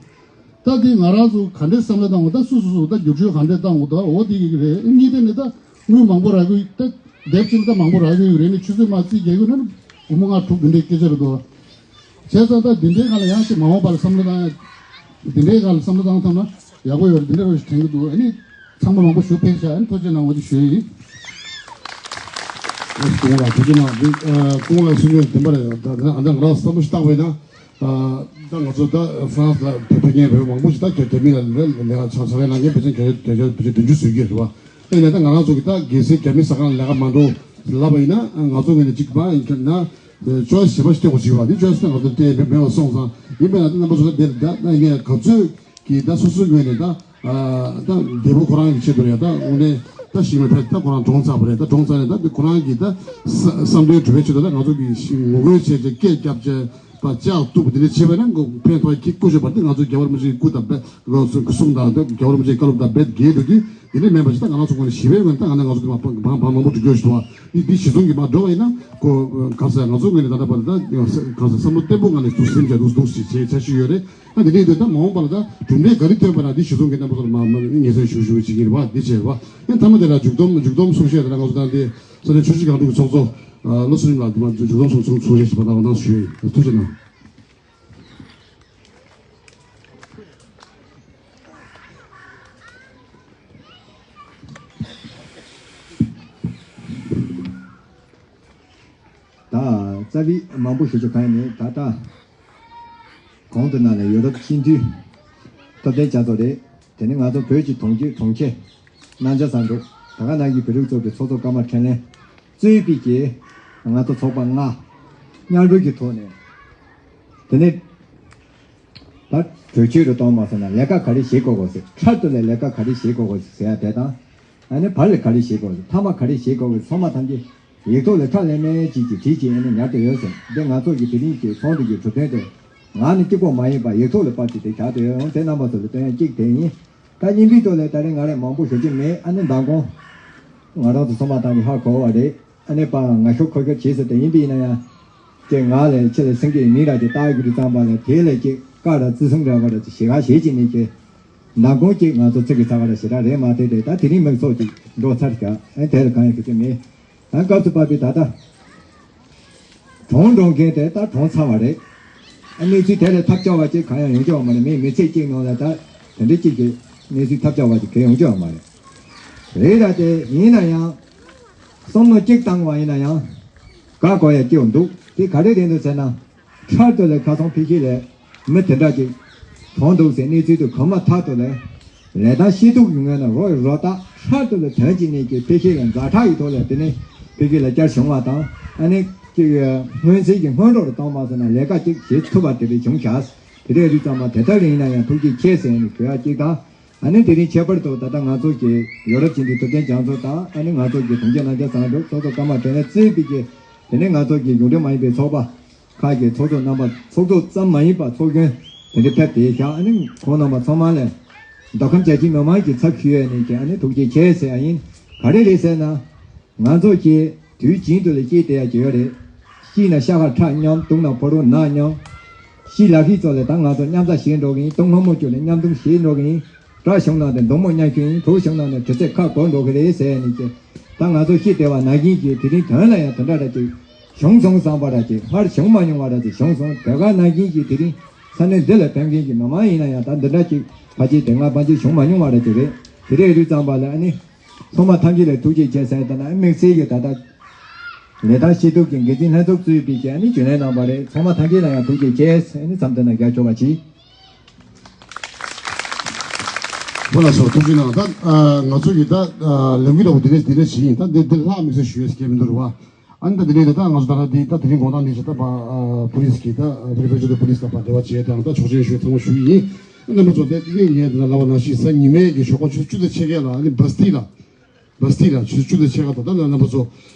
ད་འདི་ང་རང་ཚོ་ག་འདྲའི་བསམ་བློ་བཏང་དགོས་ད་སུ་སུ་སུ་ད་བསྒྱུར་བཅོས་ག་འདྲས་བཏང་དགོས་ད་འོ་འདི་གི་རེད། གཉིས་ཐད་ནས་ད་དངུལ་མང་པོ་རག་གི་ད་དེབ་ཅིག་ད་མང་པོ་རག་གི་ཡོད་རེད། ནི་ཆུ་ཚོད་མ་རྩིས་རྒྱག་གི་ན་སྒོར་མོ་ལྔ་དྲུག་འདི་འདྲའི་སྐད་ཆ་རེད་འདུག་བྱས་ཙང་ད་འདི་འདྲའི་སྒང་ལ་ཡང་ཅིག་མ་འོངས་པ་ལ་བསམ་བློ་བཏང་ཡ། འདི་འདྲའི་སྒང་ལ་བསམ་བློ་བཏང་ཐུབ་ན་ཡག་པོ་ཡོད་རེད། འདི་འདྲ་རོ་ཞིག་དྲན་གྱི་འདུག་ཨ་ནི་ཚང་མ་མང་པོ་ཞུ་ཕེབས་ཤག་ཨ་ནི་ཐུགས་རྗེ་གནང་འོ་དེ་ཞུ་ཡི་ཡིན། ཨ་སྐུ་ངོ་ལགས་ཐུགས་རྗེ་གནང་། འདི་ཨ་སྐུ་ངོ་ལགས་གསུང་ཡོད་བདེན་པ་རེད། ད་ད་ང་ད་ང་རང་བསམ་བློ་ཞིག་བཏང་བས་ན་ཨ་ད་ང་ཚོ་ད་ཧྥ་རན་སི་ལ་ཕེབས་ཕེབས་མཁན་བོད་མང་པོ་ཞིག་ད་རྒྱ་རྒྱ་མི་ལ་ལས་ལས་ཀ་ཆ་ཚ་ལས་གནང་མཁན་ཕལ་ཆེར་བརྒྱ་ཆ་བརྒྱ་ཆ་བདུན་ཅུ་ཟིན་གྱི་རེད་བ། ཨེ་ཡིན་ན་ད་ང་རང་ཚོ་གི་ད་གལ་སྲིད་རྒྱ་མི་ས་ཁང་ལས་ཀ་མ་འགྲོ་ལབ་པ་ཡིན་ན་ང་ཚོ་ངོས་ནས་གཅིག་པ་ཡིན་ན། ཅོའི་སི་བྱེད་པ་ཞིག་སྟོན་དགོས་ཞིག་བ། འདི་ཅོའི་སི་ང་ཚོ་བལྟས་མེད་མེད་པ་སོང་ཙང་ཡིན་པས་ན་ད་རྣམ་པ་ཚོ་ད་འདིར་ད་ད་ངས་ག་ཚོད་ཀྱིས་ད་སོ་སོའི་ངོས་ནས་ད་ད་རྒྱལ་པོ་ཁོ་རང་གི་ཆེད་དུ་རེད། ད་དངོས་གནས་ད་ཞིག་མེད་ཕེབས་ད་ཁོ་རང་གྲོངས་ཚར་བ་རེད། ད་གྲོངས་ཚར་ནས་ད་འདི་ཁོ་རང་གི་ད་བསམ་དོན་འགྲུབ་པའི་ཆེད་དུ་ད་ང་ཚོ་གི་ངོ་རྒོལ་བྱས་བྱས་སྐད་རྒྱབ་བྱས་ད་ལྕག་གཏུབ་འདི་འདྲ་བྱས་པ་ན་ཕན་ཐོགས་ཀྱི་སྐུ་བཞུགས་པ་འདི་ང་ཚོ་རྒྱལ་བ་རིན་པོ་ཆེའི་སྐུ་དང་རྦད་ལོ་གསུང་དང་ད་རྒྱལ་བ་རིན་པོ་ཆེའི་བཀའ་སློབ་དང་རྦད་འགལ་འགྲོ་དུས། དེ་ནས་མེད་པ་ཞིག་ད་ང་རང་ཚོ་ངོས་ནས་ཞི་བའི་ངོས་ནས་ད་ང་ནི་ང་ཚོ་དེ་མ་བང་བང་མང་པོ་འགྲོ་རྒྱུ་ཞིག་འདུག་བ། འདི་འདི་གཞི་བཟུང་གི་མ་འགྲོ་བ་ཡིན་ན་ཁོ་གང་ཟེར་ང་ཚོ་ངོས་ནས་ད་ལྟ་བར་ད་གང་ཟེར་བསམ་བློ་བརྟན་པོ་ངང་ནས་འདུག་སེམས་ཀྱང་འདུག་འདུག་ཞིག་བྱེད་འཆར་གཞི་ཡོད་རེད། ཨ་འདི་འདྲའི་འདི་ད་མ་འོངས་པ་ལ་ད་གྲུབ་འབྲས་ག་རེ་ཐོན་པ་ན་འདི་གཞི་བཟུང་གི་རྣམ་པ་ཚོ་ལ་མ་མ་ངེས་སེམས་ཞུ་ཞུ་བྱེད་ཀྱི་རེད་བ། འདི་བྱས་རེད་བ། ཡང་མཐའ་མ་དེ་ལ་མཇུག་སྡོམ་མཇུག་སྡོམ་གསུང་བཤད་དེ་ལ་ང་ཚོ་ད་འདི་ས་གནས་ཆུ་བཞི་སྒང་དྲུག་གི་ཚོགས་གཙོ་ལོ་གསུམ་ལ་འདི་མ་མཇུག་སྡོམ་གསུང་གསུང་བཤད་ཞིག་པ་ད་འོ་ན་ཞུ་ཡིན། ཐུགས་རྗེ་གནང་། ད་རྩ་བའི་མང་པོ་ཞུ་རྒྱུ་གང་ཡང་མེད། ད་ལྟ་གོང་དུ་ནང་ལ་ཡོ་རོབ་སྤྱི་འཐུས་ཐུབ་བསྟན་རྒྱ་མཚོ་རེད། དེ་ནི་ང་ཚོ་བོད་ཀྱི་གྲོང་ཁྱེར་གྲོང་ཁྱེར་རྣམ་རྒྱལ་བཟང་འབྲུག་ད་ག་ནང་གི་བོད་རིགས་ཚོགས་པའི་ཚོགས་གཙོ་ཀརྨ་འཕྲིན་ལས་གཙོས་པའི་གི་ང་ཚོ་ཚོགས་པ་ལྔ་མཉམ་རུབ་ཀྱི་ཐོག་ནས་དེ་ནི། ད་གྲོས་ཆོད་རུ་གཏོང་མ་སོང་ན་ལས་ཀ་ག་རེ་བྱེད་དགོས་དགོས་ཟེར། འཕྲལ་དུ་ལ་ལས་ཀ་ག་རེ་བྱེད་དགོས་དགོས་ཟེར་ཡ་དེ་དང་། ཨ་ནི་བར་ལ་ག་རེ་བྱེད་དགོས་ཟེར། མཐའ་མ་ག་རེ་བྱེད་དགོས་ཟེར། ཚང་མ་ཐམས་ཅད་ཡིག་ཐོག་ལ་ཁྲ་ལམ་མེ་ཅིག་གིས་བྲིས་ཅིག་ཨ་ནི་ཉར་དུ་ཡོད་ཟེར། འདི་ང་ཚོ་གི་དེ་རིང་གི་ཚོགས་འདུ་གི་གྲུབ་དོན་དེ་ངག་ནས་གཅིག་པོ་མ་ཡིན་པ་ཡིག་ཐོག་ལ་ཕབ་ཅིག་དེ་བཞག་དུ་ཡོད། འོང་དེ་རྣམ་པ་ཚོ་ལ་སྟོན་ཡ་གཅིག་དེ་ཡིན། ད་སྙིང་པོའི་ཐོག་ལ་ད་རེས་ང་རས་མང་པོ་ཞུ་རྒྱུ་མེད། ཨ་ནི་མདང་དགོང་ང་རང་ཚོ་ཚང་མ་ཐམས་ཅད་ཧ་གོ་བ་རེད། ཨ་ནི་པ་ང་ཤོ་ཁོ་ཤོ་བྱེད་ཟེར་དེ་ཡིན་པ་ཡིན་ན་ཡང་། ཀྱེ་ང་ལས་ཁྱེད་ལ་སེང་གེའི་མིང་ར་ཅིག་བཏགས་ཡོད་ཀྱི་རེད་ཙང་པ་ལ་དེ་ལས་ཀྱེ་བཀའ་ར་བརྩི་སྲུང་འདྲ་བ་ར་ཅིག་ཞེ་ག་བྱེད་ཅིག་ནས་ཀྱེ། མདང་དགོང་ཅིག་ང་ཚོ་ཚིག་གི་ཚ་བ་ར་ཞེ་དྲག་རེད་མ་དེ་དེ་ད་དེ་རིང་མིག་ཚོགས་ཅིག་འགྲོ་ཚར་ཀྱ་ཨེ་དེ་ལ་གང་ཡང་ཞུ་རྒྱུ་མེད། ད་སྐབས་སུ་བབས་པའི་ད་ལྟ་གྲོངས་འགྲོ་མཁན་དེ་ད་གྲོངས་ཚར་བ་རེད། ཨ་གནས་ཚུལ་དེ་ལས་ཐབས་སྐྱོ་བ་ཅིག་གང་ཡང་ཡོང་རྒྱུ་ཡོད་མ་རེད། མི་མི་ཚེ་གཅིག་ནང་ལ་ད་དེ་འདྲ་གཅིག་གི་གནས་ཚུལ་ཐབས་སྐྱོ་བ་ཅིག་གང་ཡང་ཡོང་རྒྱུ་ཡོད་མ་རེད། རེད་ད་དེ་ཡིན་ན་ཡང་། བསམ་བློ་གཅིག་བཏང་བ་ཡིན་ན་ཡང་། དགའ་དགོས་ཡ་སྐྱེ་བ་འདུག་དེ་ག་རེ་རེད་འདུག་ཟེར་ན། འཕྲལ་དུ་ལས་ཁ་སང་ཕལ་ཆེར་ལས་མི་དེ་འདྲ་ཅིག་གྲོངས་འདུག་ཟེར་གནས་ཚུལ་དུ་གོ་མ་ཐག་ཏུ་ལས། ལས་དང་ཤེས་རྟོགས་ཀྱི་ངོས་ནས་རོགས་རོགས་ད་འཕྲལ་དུ་ལས་དོན་གཅིག་ནས་ཀྱི་ཕལ་ཆེར་ལས་ཛ་དྲག་གི་ཐོག་ལས་དེ་ནས་ཕལ་ཆེར་ལས་བསྐྱར་བྱུང་བ་དང་ཨ་ནི་ཅིག་སྔོན་ཚེ་གི་སྔོན་འགྲོ་རུ་གཏོང་མ་སོང་ན་ལས་ཀ་ཅིག་བྱེད་ཐུབ་པ་དེ་འདྲ་བྱུང་ཤག་དེ་འདྲའི་རིགས་ཚང་མ་དེ་ལྟར་ཡིན་ན་ཡང་ཐུགས་རྗེ་ཆེ་ཟེར་ནས་ཞུ་ཡ་གཅིག་དང་། ཨ་ནི་དེ་རིང་ཁྱད་པར་དུ་ད་ལྟ་ང་ཚོ་གི་ཡོ་རོབ་ཅན་གྱི་ཐུབ་བསྟན་རྒྱ་མཚོ་དང་ཨ་ནི་ང་ཚོ་གི་གྲོང་ཁྱེར་གླང་ཆེན་ཟངས་དྲུག་ཚོགས་གཙོ་ཀརྨ་དོན་ལྡན་གཙོས་པའི་གི་དེ་ནས་ང་ཚོ་གི་གཞུང་འབྲེལ་མ་ཡིན་པའི་ཚོགས་པ་ཁག་གི་ཚོགས་གཙོ་རྣམ་པ་ཚོགས་གཙོ་ཙམ་མ་ཡིན་པར་ཚོགས་གཞོན་དེ་འདྲ་ཕེབས་ཏེ་བཞག་ཨ་ནི་ཁོང་རྣམ་པ་ཚང་མ་ལ་མདོ་ཁམས་རྒྱལ་སྤྱིའི་མི་མང་གི་ཚབ་ཞུས་ནས་ཀྱི་ཨ་ནི་ཐུགས་རྗེ་ཆེ་ཟེར་ཡ་ཡིན། ག་རེ་རེད་ཟེར་ན། ང་ཚོ་གིས་དུས་རྒྱུན་དུ་ལ་སྐྱིད་བསྡད་ཡ་ཅིག་ཡོད་རེད། སྐྱིད་ན་ཤ་ཁ་ཁྲག་མཉམ། སྡུག་ན་ཕོ་རོག་ནག་མཉམ། ཤི་ལ་ཤི་ཚོ་ལ་ད་ང་ཚོ་མཉམ་ཟ་བྱེད་འགྲོ་གི་ཡིན། བཏུང་སྔོན་མོ་ཅོ་ལ་མཉམ་བཏུང་བྱེད་འགྲོ་གི་ཡིན། དགྲ་བྱུང་ན་དེ་མདུང་མོ་མཉམ་ཤོད་ཡིན། གྲོགས་བྱུང་ན་ནི་གྲི་རྩེ་ཁ་བསྐོར་འགྲོ་གི་རེད་ཟེར་ནས་ཀྱི། ད་ང་ཚོ་ཤི་བསྡད་པ་ནང་བཞིན་གྱི་དེ་རིང་དོན་ལ་ཡང་དེ་འདྲ་འདྲ་ཅིག་བྱུང་སོང་བསམ་པ་འདྲ་ཅིག་སྔར་བྱུང་མ་མྱོང་བ་འདྲ་ཅིག་བྱུང་སོང་། དེ་ག་ནང་བཞིན་གྱི་དེ་རིང་ས་གནས་འདི་ལ་ཕེབས་མཁན་གྱི་མི་མང་ཡིན་ན་ཡང་ད་འདི་འདྲ་ཅིག་ཕལ་ཆེར་དེ་སྔ་ཕལ་ཆེར་བྱུང་མ་མྱོང་བ་འདྲ་ཅིག་རེད། དེ་རེད་དུས་ཙམ་པ་ལ་ཨ་ནི། ཚང་མ་ཐམས་ཅད་ལ་ཐུགས་རྗེ་ཆེ་ཟེར་ད་ན་དམིགས་བསལ་གྱི་ད་ལྟ་ལས་དང་ཤེས་སྟོབས་ཀྱི་འགན་འཛིན་ལྷན་ཚོགས་གཙོས་པའི་ཀྱི་ཨ་ནི་རྒྱུན་ལས་རྣམ་པ་རེད། ཚང་མ་ཐམས་ཅད་ལ་ཡང་ཐུགས་རྗེ་ཆེ་ཟེར་ཨ་ནི་མཚམས་འདི་ན་རྒྱག་ཆོག་པ་གྱིས། ཁོ་ལ་སོགས་ཐུགས་རྗེ་གནང་། ད་ང་ཚོ་གི་ད་ལས་འགུལ་འདྲ་པོ་འདི་ནས་འདི་ནས་བྱེད་ཡིན། ད་འདི་འདི་ལྷག་དམིགས་བསལ་ཞུ་ཡས་སྐད་མི་འདུག་རེད་བ། ཨ་ནི་ད་འདི་ནས་ད་ང་ཚོ་ད་ལྟ་འདི་ད་དེ་རིང་དགོང་དག་ནས་བྱས་ད་པ་པུ་ལིས་ཀྱི་ད་རི་ཕེ་ཅོ་ད་པུ་ལིས་དང་པ་འབྲེལ་བ་བྱས་དང་ད་ཆོག་མཆན་ཞུ་ཚང་མ་ཞུ་ཡི་ཡིན། རྣམ་པ་ཚོ་དེ་ངས་ངས་འདི་ལ་ལབ་པ་ནང་བཞིན་གཟའ་ཉི་མའི་གི་ཞོགས་པ་ཆུ་ཚོད་བཅུ་དང་ཕྱེད་ཀ་ལ་ཨ་ནི་བ་སྟི་ལ། བ་སྟི་ལ་ཆུ་ཚོད་བཅུ་དང་ཕྱེད་ཀ་དང་ད་ལ་རྣམ་པ་ཚོ་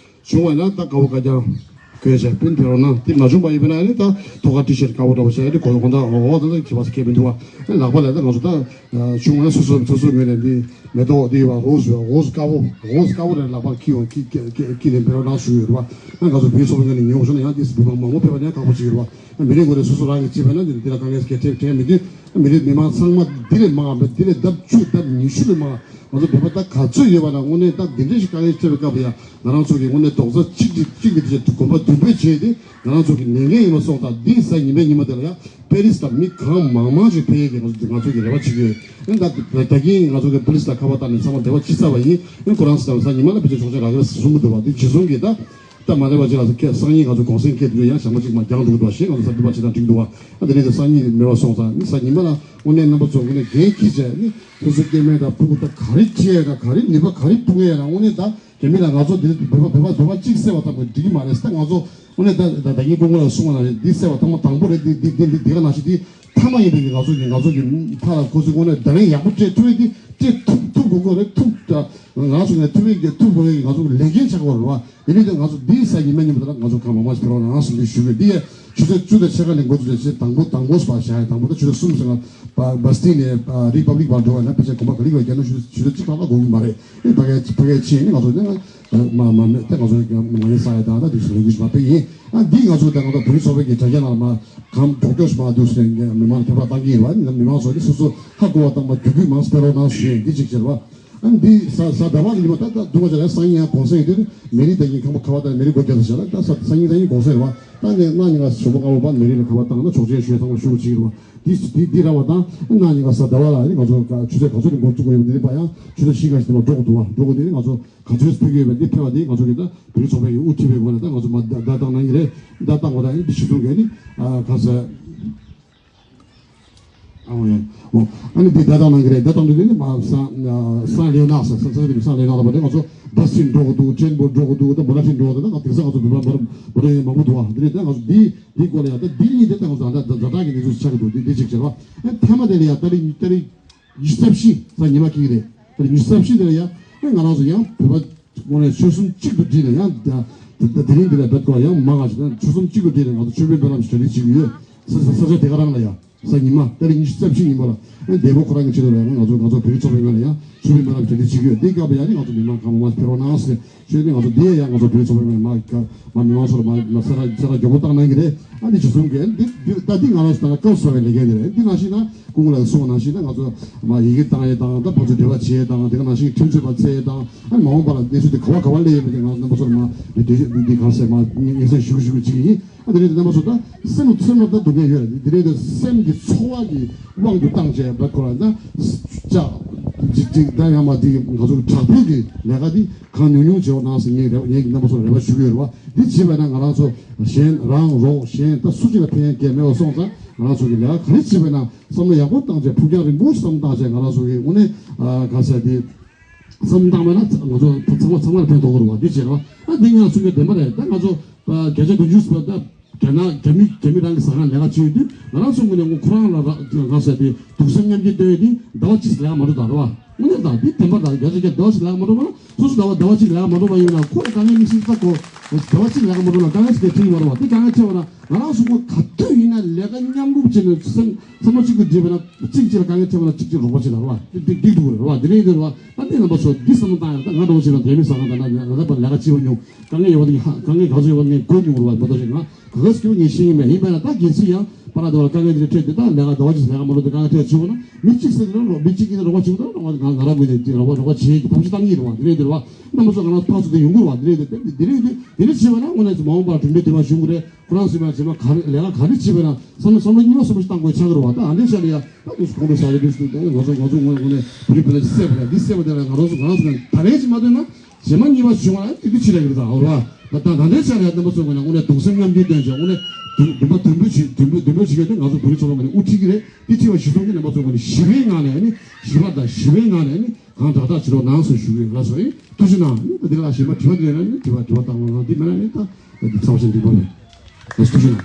བྱུང་བ་ན་ད་དཀར་པོ་དཀར་རྐྱང་གོན་བྱས་སྤུན་དེ་རོགས་གནང་། དེ་མ་བྱུང་པ་ཡིན་པ་ན་ཨ་ནི་ད་ཐོག་ཁ་ཊི་ཤར་དཀར་པོ་འདྲ་པོ་བྱས་ཨ་ནི་གོ་གོ་ད་འོ་འོ་ད་ད་གི་བ་སི་ཁེ་མི་འདུག་བ། ཨ་ནི་ལག་པ་ལ་ད་ང་ཚོ་ད་བྱུང་བ་ན་སོ་སོ་སོ་སོ་ངོས་ནས་འདི་མེ་ཏོག་འདི་བ་རོ་སི་རོ་སི་དཀར་པོ་རོ་སི་དཀར་པོ་རེ་ལག་པ་ལ་འཁྱེར་ཡོང་འཁྱེར་འཁྱེར་འཁྱེར་ནས་འབད་རོགས་གནང་ཞུ་ཡོད་རེད་བ། ཨ་ང་ཚོ་བོད་ཚོགས་པའི་ངོས་ནས་ཉོ་བྱུང་ན་ཡང་དེ་སི་བོད་པ་མང་པོ་ཕེབས་པ་ནས་ཁག་པོ་ཅིག་ཡོད་རེད་བ། མི་རེ་ངོ་རེ་སོ་སོ་རང་གི་བྱེད་པ་ན་འདི་ལ་དཀའ་ངལ་སྐད་འཕྲད་འཕྲད་མི་འདུག་མི་རེ་མི་མང་ཚང་མ་འདི་ལས་མང་བ་འདི་ལས་ལྡབ་བཅུ་ལྡབ་ཉི་ཤུ་ལས་མང་ང་ཚོ་བོད་པ་ད་ག་ཚོད་ཡོད་པ་ན་དངོས་གནས་ད་འདི་འདྲ་ཞིག་དཀའ་ངལ་འཕྲད་པའི་སྐབས་ལ་ཡ་ང་རང་ཚོ་གི་དངོས་གནས་རྡོག་རྩ་གཅིག་གིས་གཅིག་གིས་དེ་གོམ་པ་མདུན་སྤོས་བྱས་ཏེ་ང་རང་ཚོ་གི་ལས་འགན་ཡིན་པ་སོང་ཙང་འདི་གཟའ་ཉི་མའི་ཉི་མ་དེ་ལ་ཡ་པེ་རིས་ལ་མི་གང་མང་མང་ཞིག་ཕེབས་ཡས་ཀྱི་ང་ཚོ་ང་ཚོ་གི་རེ་བ་བྱེད་ཀྱི་ཡོད། ཨ་ད་ད་གིན་ང་ཚོ་གི་པུ་ལིས་ལ་ཁ་པར་བཏང་ནས་ཚང་མ་འབྲེལ་བ་བྱས་ཚར་བ་ཡིན། ཨ་ཁོ་རང་ཚོ་གཟའ་ཉི་མ་ལ་ཕལ་ཆེར་ཆོག་མཆན་རག་གི་རེད་གསུང་གི་འདུག་བ། འདི་ཇི་བཟུང་གི་ད། ད་མ་རེད་པ་ཅིག་ལ་སོ་སྐད་སང་ཉིན་ང་ཚོ་གུང་སེང་སྐད་དུ་ཡང་ཞག་མ་གཅིག་མ་རྒྱང་འགྲོ་གི་འདུག་ཞེས་ང་ཚོ་གསར་འགོད་པ་ཅིག་དང་འགྲིག་འདུག་བ། ཨ་དེ་ནས་ད་སང་ཉིན་མེད་པ་སོང་ཙང་ནི་གཟའ་ཉི་མ་ལ་དངོས་གནས་རྣམ་པ་ཚོ་དངོས་གནས་འགན་འཁྱེར་བྱས་ནི་སོ་སོ་སྐྱེ་དམན་དང་ཕྲུ་གུ་དང་ག་རེ་བྱས་ཡ་དང་ག་རེ་ནུས་པ་ག་རེ་ཐུབ་ཡ་དང་དངོས་གནས་ད་རྒྱ་མི་ལ་ང་ཚོ་འདི་བོད་པ་བོད་པ་བོད་པ་གཅིག་བསད་པ་ཐམས་ཅད་འགྲིག་གི་མ་རེད་ཟེར། ད་ང་ཚོ་དངོས་གནས་ད་ད་ད་གིན་སྐུ་ངོ་ལ་གསུངས་པ་ནང་བཞིན་འདི་བསད་པ་ཐེངས་མ་དང་པོ་རེད། འདི་འདི་འདི་འདི་འདི་ག་ནང་བཞིན་འདི་མཐའ་མ་ཡིན་པའི་ང་ཚོ་གི་ང་ཚོ་གི་མཐའ་ལ་ཁོ་ཚོས་དངོས་གནས་བརྡ་ལན་ཡག་པོ་སྤྲད་ཐུབ་ཡ་འདི་སྤྲད་ཐུབ་ཐུབ་དགོས་ཀྱི་རེད། ཐུབ་ད་ང་ཚོ་ནས་ཐུབ་ཡ་གི་ཐུབ་དགོས་ཡ་གི་ང་ཚོ་གི་ལས་འགན་ཆགས་ཀྱི་ཡོད་རེད་བ། དེ་ནས་ང་ཚོ་འདིའི་གཟའ་ཉི་མ་ཉིན་མོ་དེ་ལ་ང་ཚོ་གང་མང་མང་ཞིག་ཕེབས་རོགས་གནང་ཟེར་འདི་ཞུ་གི། འདི་ཡ་ཆུ་ཚོད་བཅུ་དང་ཕྱེད་ཀ་ནས་འགོ་བཙུགས་ནས་ཆེས་དང་པོ་དང་པོ་བ་བཞག་ཡ་དང་པོ་ད་ཆུ་ཚོད་གསུམ་ཟིན་ལ་བ་སི་ཊི་ནས་རི་པབ་ལིག་བར་འགྲོ་བ་ན་ཕལ་ཆེར་གོམ་པ་ག་ལེ་བ་བརྒྱབ་ན་ཆུ་ཆུ་ཚོད་གཅིག་ལྷག་ལྷག་འགོར་གི་མ་རེད། ཨེ་ཕ་གའི་ཕ་གའི་ཕྱིན་ནི་ང་ཚོ་ནས་མ་མ་མེད་ད་ང་ཚོ་མ་ཡིན་ས་ཡ་དང་ད་དུས་སུ་ལས་འགུལ་ཞིག་མ་སྤེལ་ཡིན། ཨ་འདི་ང་ཚོ་ད་ང་ཚོ་བོད་རིགས་ཚོགས་པའི་གི་དྲ་རྒྱ་ནང་ལ་མ་གམ་ཌོག་ཊར་ཞིག་མ་འདུག་ཟེར་ནས་མི་མང་ལ་ཁྱབ་བསྒྲགས་བཏང་གི་ཡིན་པ། ནི་མི་མང་ཚོ་ནི་སོ་སོ་ཧ་གོ་བ་དང་མ་རྒྱུད་སྐུལ་མང་སྤེལ་རོགས་གནང་ཞུ་ཡིན། འདི་གཅིག་བྱས་པ། ཨ་འདི་གཟའ་གཟའ་ཟླ་བ་ལ་ཉི་མ་ད་ད་སྡུག་པ་བྱས་ལ་སང་ཉིན་ཡང་གུང་སེང་ཡིན་དུས་མེ་རི་ད་ཡིན་ཁང་པ་ཁ་བ་ད་མེ་རི་སྒོ་རྒྱབ་ས་བྱས་ལ་ད་ས་སང་ཉིན་ད་ཡིན་གུང་སེང་རེད་བ། ད་ནས་གནངས་ཉིན་ང་ཞོགས་པ་སྔ་པོ་བ་མེ་རི་ལ་ཁ་བ་བཏང་ན་ཆོག་མཆན་ཞུས་ཚང་མ་ཞུ་གཅིག་རེད་བ། འདི་འདི་འདི་ར་བ་དང་གནངས་ཉིན་ང་གཟའ་ཟླ་བ་ལ་ནི་ང་ཚོ་ཆུ་ཚོད་ག་ཚོད་ནས་འགོ་བཙུགས་དགོས་ཡོད་འདི་རེད་པ། ཡང་ཆུ་ཚོད་བཞི་ཁ་ཤས་དེ་མ་འགྲོ་དགོས་འདུག་བ། འགྲོ་དགོས་འདི་ནི་ང་ཚོ་ག་ཚོད་ཕེབས་ཀྱི་ཡོད་པ་འདི་ཕེབས་པ་འདི་ང་ཚོ་གི་ད་བོད་རིགས་ཚོགས་པའི་དབུ་ཁྲིད་པའི་ངོས་ནས་ད་ང་ཚོ་མ་བརྡ་བརྡ་བཏང་གནང་གི་རེད། བརྡ་བཏང་བ་དང་ནི་འདི་ཞུ་དོན་གས་ནི་ཨ་ག་ས། ཨ་འོ་ཡ། འོ། ཨ་ནི་འདི་བརྡ་བཏང་གནང་གི་རེད། བརྡ་བཏང་དུས་འདི་ནི་མ་སང་སང་ལེའོ་ནག་ས་ས་ས་འདི་སང་ལེའོ་ནག་ལ་བར་དུ་ང་ཚོ་བ་སི་འགྲོ་གི་འདུག་ཊེན་པོ་འགྲོ་གི་འདུག་ད་མོ་ན་ཊི་འགྲོ་གི་འདུག་ད་ང་དེང་སང་ང་ཚོ་བོད་པ་བར་བོད་པ་ཡང་མང་པོ་འདུག་བ། འདི་ནི་ད་ང་ཚོ་འདི་འདི་སྐོར་ལ་ཡང་ད་འདི་གཉིས་དེ་ད་ང་ཚོ་ད་ཛ་དྲག་གི་གནས་ཚུལ་ཆགས་ཀྱི་འདུག་འདི་འདི་གཅིག་བྱས་པ། ཨ་ཐེངས་མ་དེ་ལ་ཡང་ཏ་རིག་ཏ་རིག་ཉི་ཤུ་རྩ་བཞི་གཟའ་ཉི་མ་འཁེལ་གི་རེད། ཏ་རིག་ཉི་ཤུ་རྩ་བཞི་དེ་ལ་ཡང་ཨ་ང་རང་ཚོ་ཡང་བོད་པ་དངོས་གནས་ཆོལ་གསུམ་གཅིག་ཏུ་སྒྲིལ་ནས་ཡང་ད་ད་དེ་རིང་འདི་ལ་བེད་ཀོ་ཡང་མང་ང་ཞིག་ད་ཆོལ་གསུམ་གཅིག་ཏུ་སྒྲིལ་ནས་ང་ཚོ་ཆོས་དཔོན་སྨོན་ལམ་ཞིག་གྲ་སྒྲིག་བྱེད་ཀྱི་ཡོད། ས་ས་ས་ཆ་དེ་ག་རང་ལ་ཡང་གཟའ་ཉི་མ་ཏ་རིག་ཉི་ཤུ་རྩ་བཞི་ཉིན་མོ་ལ་ཨ་འདས་པོ་ཁོ་རང་གི་ཆེད་དུ་ལ་ཡང་ང་ཚོ་ང་ཚོ་བོད་རིགས་ཚོགས་པའི་ངོས་ལ་ཡང་ཆོས་དཔོན་སྨོན་ལམ་གྲ་སྒྲིག་བྱེད་ཀྱི་ཡོད། འདི་སྐབས་ཡང་ནི་ང་ཚོ་མི་མང་གང་མང་ཕེབས་རོགས་གནང་ཟེར། ཞེས་ནི་ང་ཚོ་འདི་ཡང་ང་ཚོ་བོད་ཚོགས་པའི་ངོས་ནས་མ་ག་མ་མི་མང་ཚོ་ལ་མ་མ་ས་ར་ས་ར་མགྱོགས་པོ་བཏང་གནང་གི་རེད། ཨ་ནི་ཇི་གསུང་གི་འདི་འདི་ད་འདི་ང་རང་ཚོ་ད་སྐབས་སུ་བའི་ལས་འགན་འདི་རེད། འདི་ནང་བཞིན་ན་སྐུ་ངོ་ལ་གསུངས་པ་ནང་བཞིན་ན་ང་ཚོ་མ་ཡི་གེ་བཏང་ཡས་དང་ད་ཕར་ཚུར་འབྲེལ་བ་བྱེད་ཡས་དང་དེ་ག་ནང་བཞིན་ཁྲིམས་རྩོད་པ་བཙལ་ཡས་དང་ཨ་ནི་མ་འོངས་པ་ལ་གནས་ཚུལ་འདི་ག་བ་ག་བ་སླེབས་ཡོད་མེད་དེ་ང་རྣམ་པ་ཚོར་མ་འདི་འདི་འདི་གང་ཟེར་མ་ངེས་གསལ་ཞུ་གི་ཞུ་གི་ཅིག་ཡིན། ཨ་དེ་རེད་དེ་རྣམ་པ་ཚོ་ད་སེམས་སེམས་ལ་ད་སྡུག་བསྔལ་ཡོད་རེད། དེ་རེད་དེ་སེམས་ཀྱི་ཚོར་བ་གི་དབང་དུ་བཏང་བྱས་པ་ཁོ་རང་ད་ཅག་ཅིག་ཅིག་ད་ཡང་མ་དེ་ང་ཚོ་གི་དྲག་པོའི་གི་ལས་ཀ་འདི་གང་ཉུང་ཉུང་བྱེད་འོ་ནང་ཟེར་ངས་རེ་བ་ངས་རྣམ་པ་ཚོར་རེ་བ་ཞུ་གི་ཡོད་རེད་བ། འདི་བྱེད་པ་ན་ང་རང་ཚོ་གཞན་རང་རོགས་གཞན་ད་སུ་གཅིག་ལ་ཕན་ཡ་གལ་མེད་པ་སོང་ཙང་ང་རང་ཚོ་གི་ལས་ཀ་ག་རེ་བྱེད་པ་ན་བསམ་བློ་ཡག་པོ་བཏང་བྱས་ཕུགས་རྒྱང་རིང་པོ་བསམ་བཏང་བྱས་ང་རང་ཚོ་གི་དངོས་གནས་ག་ས་དེ་བསམ་བཏང་བ་ན་ང་ཚོ་ཚང་མ་ཚང་མར་ཕན་ཐོགས་རེད་བ། འདི་བྱེད་རེད་བ། ཨ་འདི་ང་གསུང་གི་བདེན་པ་རེད། ད་ང་ཚོ་བརྒྱ་ཆ་བདུན་ཅུ་ཟེར་བ་ད། རྒྱ་ནག་རྒྱ་མི་རྒྱ་མི་རང་གི་ཟ་ཁང་ལས་ཀ་བྱེད་ཡོད་དུས། ང་རང་ཚོ་ངོས་ནས་ཁོ་རང་ལ་ར་རང་ཟེར་ཏེ་གདུང་སེམས་མཉམ་སྐྱེད་སྟོན་ཡོད་དུས། ཟླ་བ་གཅིག་ལས་ཀ་མ་འགྲོ་དང་རེད་བ། དངོས་གནས་དང་འདི་བདེན་པ་དང་། རྒྱ་ཆེ་རྒྱ་ཟླ་བ་གཅིག་ལས་ཀ་མ་འགྲོ་བ་ན། སོ་སོ་ཟླ་བ་ཟླ་བ་གཅིག་ལས་ཀ་མ་འགྲོ་བ་ཡིན་ན། ཁོ་ལ་དཀའ་ངལ་མི་སྲིད་ས་གོ་ཟླ་བ་གཅིག་ལས་ཀ་མ་འགྲོ་ན་དཀའ་ངལ་ཞིག་འཕྲད་ཀྱི་མ་རེད་བ། འདི་དཀའ་ངལ་འཕྲད་པ་ན་ང་རང་ཚོ་ཁོ་ག་དུས་ཡིན་ན་ལས་ཀ་མཉམ་རུབ་བྱས་ནས་སེམས་བསམ་བློ་གཅིག་ཏུ་སྒྲིལ་བ་ན། གཅིག་གཅིག་ལ་དཀའ་ངལ་འཕྲད་པ་ན་གཅིག་གཅིག་རོགས་པ་བྱེད་ན་རེད་བ། འདི་འགྲིག་འགྲིག་འགྲོ་གི་རེད་བ། འདི་འདྲ་ཡིན་དུས་རེད་བ། ད་འདི་རྣམ་པ་ཚོ་འདི་བསམ་བློ་བཏང་ཡ། ད་ང་འདྲ་བོ་ཞིག་ལ་རྒྱ་མི་ཟ་ཁང་དང་ན་ང་ད་བར་ལས་ཀ་བྱེད་པ་མྱོང་། དཀའ་ངལ་ཡོད་པ་དེ་དཀའ་ངལ་ག་ཚོད་ཡོད་པ་ངས་གོ་མྱོང་རེད་བ། མ་གཏོགས་ཅིག་ང་ག་ག་ཟེར་གྱི་ངས་ཤེས་ཀྱི་མེད། ཡིན་པས་ན་ད་གལ་སྲིད་ཡང་པ་ར་དེ་བ་དཀའ་ངལ་དེ་འཕྲད་དེ། ད་ལས་ཀ་ཟླ་བ་གཅིག་ལས་ཀ་མ་འགྲོ་དེ་དཀའ་ངལ་འཕྲད་བྱུང་བ་ན། མི་གཅིག་ཟེར་གྱི་རེད། མི་གཅིག་གིས་རོགས་པ་བྱེད་དགོས་ན་ང་ང་རང་ངོས་ནས་རོགས་པ་རོགས་པ་བྱེད་ཀྱི་ཐབས་ཤེས་བཏང་གི་རེད་བ། དེ་རེད་དེ་རེད་བ། རྣམ་པ་ཚོ་ང་རང་ཕར་ཚུར་དེ་ཡོང་གི་རེད་བ། དེ་རེད་དེ་དེ་རེད་དེ་དེ་རེད་བྱས་པ་ན་དངོས་གནས་མ་འོངས་པར་གྲུབ་འབྲས་དེ་མ་བྱུང་གི་རེད། ཁོ་རང་ཚོས་མ་བྱས་མ་ག་རེ་ལས་ཀ་ག་རེ་བྱས་པ་ན་བསམ་བློ་བསམ་བློ་གཉིས་པ་གསུམ་པ་ཞིག་བཏང་དགོས་ཆགས་ཀྱི་རེད་བ། ད་ཨ་འདྲའི་ཆ་ལ་ཡ་ད་དུས་སུ་གོང་དུ་ཟ་རེ་དུས་སུ་ང་ཚོ་ང་ཚོ་ངོས་ནས་བུ་རི་བུ་ལ་སེ་བ་ལ་འདི་སེ་བ་དེ་ལ་ང་རང་ཚོ་ང་རང་ཚོ་ད་རེས་ཅིག་མ་བཏོན་ན་རྗེས་མ་གཉིས་པ་བྱུང་བ་ལ་དེ་དུས་ཕྱི་ལ་ཡོད་ད་འོ་ར། ད་ད་ད་འདྲའི་ཆ་ལ་ཡ་རྣམ་པ་ཚོ་ངོས་ནས་དངོས་གནས་གདུང་སེམས་མཉམ་སྐྱེད་བཏོན་བྱས། དངོས་གནས་འདུན་འདུན་པ་འདུན་པ་བྱེད་འདུན་པ་འདུན་པ་བྱེད་མཁན་དེ་ང་ཚོ་བོད་རིགས་ཚོགས་པ་ངོས་ནས་དབུ་ཁྲིད་ཀྱི་རེད། དེ་ཁྲིད་པ་གཞི་བཟུང་གི་རྣམ་པ་ཚོ་ངོས་ནས་ཞི་བའི་ངང་ནས་ཨ་ནི་ཞི་བ་དང་ཞི་བའི་ངང་ནས་ཨ་ནི་གང་དྲག་དྲག་བྱེད་རོགས་གནང་ཟེར་ཞུ་གི་ཡོད་ལགས་སོ། ཨེ་ཐུགས་རྗེ་གནང་། ཨ་ནི་ད་འདི་ལ་གཞན་པ་དྲི་བ་འདི་ཡོད་ན་ཨ་ནི་དྲི་བ་དྲི་བ་བཏང་རོགས་གནང་། འདི་མེད་ན་ཨ་ནི་ད་ད་འདི་ཚང་མ་ཞིག་འགྲིག་པ་རེད། ལགས་སོ་ཐུགས་རྗེ་གནང་།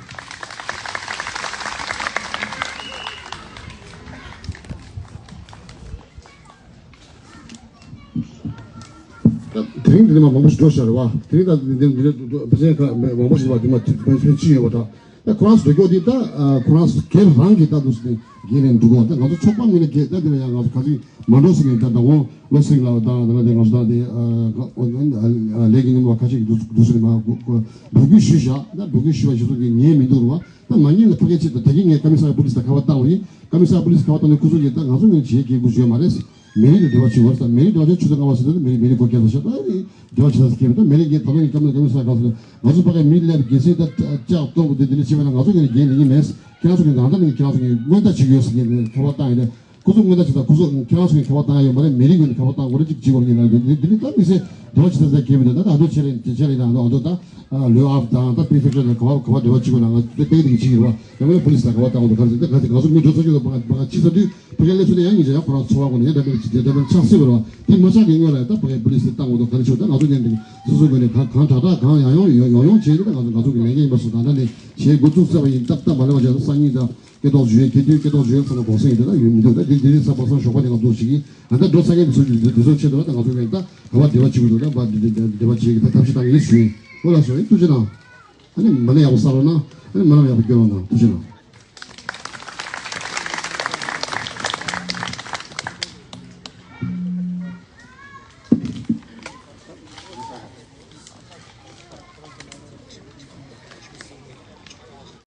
ད་དེ་རིང་འདི་ནས་མ་མང་པོ་ཞིག་འགྲོ་ཤག་རེད་བ། དེ་རིང་ད་འདི་འདི་འདི་འདི་ཕལ་ཆེར་ཁ་མང་པོ་ཞིག་བ་འདི་མ་ཐུག་པ་ཕལ་ཆེར་ཡོད་པ་འདྲ། ད་ཁོ་རང་ཚོ་འགྲོ་རྒྱུ་འདི་ད་ཁོ་རང་ཚོ་སྒེར་རང་གི་ད་འདུག་སེ་འགན་ལེན་འགྲོ་གི་བ། ད་ང་ཚོ་ཚོགས་པ་ངོས་ནས་འགན་ད་འདི་ལ་ཡང་ང་ཚོ་ག་ཚོད་མ་འགྲོ་ཟེར་མཁན། ད་ད་འོང་ལོ་སིང་ལ་ད་ད་ད་ང་ཚོ་ད་དེ་ལས་ཀྱི་ཉིན་མོ་ཁ་ཤས་ཀྱི་འདུག་འདུག་སེ་མ་འབོད་སྐུལ་ཞུས་བཞག་ད་འབོད་སྐུལ་ཞུས་པ་ཞིག་ཚོགས་ཀྱི་ཉན་མི་འདུག་རེད་བ། ད་མ་ཉན་ལ་ཕ་གི་ཆེད་དུ་ད་གིན་ངས་ཀ་མི་སར་པུ་ལིས་ལ་ཁ་པར་བཏང་བ་ཡིན། ཀ་མི་སར་པུ་ལིས་ཁ་པར་བཏང་ནས་ཁོ་ཚོ་གིས་ད་ང་ཚོ་ངོས་ནས་བྱེད་དགོས་ཀྱི་ཡོད་མ་རེད། མེ་རི་ལ་འབྲེལ་བ་བྱེད་དགོས་ས། མེ་རི་འབྲེལ་བ་བྱེད་ཆུ་ཚོད་ལྔ་པ་ཟེར་དུས་མེ་རི་མེ་རི་སྒོ་བརྒྱབ་ས་ཤག་ད་ནི་འབྲེལ་བ་བྱེད་ས་ཟེར་གྱི་མེད། ད་མེ་རི་ངས་ད་དུང་ངས་ཀ་མི་ཀ་མི་ས་ག་ས་ང་ཚོ་ཕ་གི་མི་ལ་གལ་སྲིད་ད་ལྕགས་གཏོང་དགོས་དུས་དེ་འདྲ་བྱེད་པ་ན་ང་ཚོ་ངོས་ནས་འགན་ལེན་གྱི་མེད། ཁྱེད་རང་ཚོ་གིས་ང་ད་ནི་ཁྱེད་རང་ཚོ་གིས་སྔོན་བརྡ་བྱེད་ཀྱི་ཡོད་ཟེར་གྱི་ཁ་པར་བཏང་ཡོད་རེད། ཁོ་ཚོ་སྔོན་བརྡ་བྱེད་ས་ཁོ་ཚོ་ཁྱེད་རང་ཚོ་གིས་ཁ་པར་བཏང་ཡ་ཡོད་མ་རེད། མེ་རི་ངོས་ནས་ཁ་པར་བཏང་དགོས་རེད། ཅིག་བྱེད་དགོས་རེད་ལ། འདི་འདི་ནི་ད་དམིགས་བསལ་འབྲེལ་བ་བྱེད་ས་ཟེར་གྱི་མེད། ད་ད་ང་ཚོ་ཆེད་ལས་ཆེད་ལས་དང་ང་ཚོ་ད་ལོ་ཨབ་དང་ད་པི་རི་ཕེག་ཅར་དང་ག་བ་ག་བ་འབྲེལ་བ་བྱེད་དགོས་ན་ང་ཚོ་དེ་དེ་གི་བྱེད་ཀྱི་རེད་བ། ཡང་ན་པུ་ལིས་དང་ག་བ་བཏང་དགོས་འདུག་ག་རེ་ཟེར་ད་ང་ཚོ་ང་ཚོ་མི་འགྲོ་ས་ཁྱོད་ཚོ་བ་བ་ཅི་ཟེར་དུས། ཕ་གིའི་སླེབས་ཚུལ་དེ་ཡང་ཉིན་ཞག་ཡང་ཁོ་རང་ཚོ་བ་ངོས་ནས་ཡང་འདྲ་མིན་འདྲ་མིན་ཆགས་སྲིད་པ་རེད་བ། དེ་མ་ཆགས་ཀྱི་སྔོན་ལ་ཡང་ད་ཕ་གིའི་པུ་ལིས་དེ་བཏང་དགོས་འདུག་ག་རེ་བྱེད་ད་ང་ཚོ་ཉན་འདུག་སོ་སོའི་ངོས་ནས་གང་གང་དྲག་དྲག་གང་ཡང་ཡོང་ཡོང་ཡོང་བྱས་ཏེ་ད་ང་ཚོ་གི་ལས་འགན་ཡིན་པ་སོགས་དང་ད་ནས་བྱེད་འགོ་ཚུགས་ཚར་བ་ཡིན། སྟབས་སྟབས་མ་ལེགས་པ་བྱས་ན་སང་ཉིན་དང་སྐད་ཐོག་ཞུ་ཡས་སྐད་དུས་སྐད་ཐོག་ཞུ་ཡས་ཚང་མ་གོང་སེང་ཡིན་དེ་ད་ཡོད་མི་འདུག་ད་དེ་དེ་རིང་གཟའ་པ་སངས་ཞོགས་པ་ནས་ང་ཚོ་ཞིག་གིས་ད་ལྟ་འགྲོ་ས་མཁན་དེ་ཚོ་གི་དེ་ཚོ་ཆེད་དུ་ད་ང་ཚོ་གི་ད་ག་བ་འབྲེལ་བ་བྱེད་དགོས་འདུག་ད་བ་འབྲེལ་བ་བྱེད་ཀྱི་ད་ཐབས་ཤེས་བཏང་གི་ཡིན་ཞུ་ཡིན། འོ་ལགས་སོ། ཐུགས་རྗེ་གནང་། ཨ་ནི་མ་ཎི་ཡག་པོ་བསགས་རོགས་གནང་། ཨ་ནི་སྨོན་ལམ་ཡག་པོ་སྐྱོན་རོགས་གནང་། ཐུགས་རྗེ་གནང་།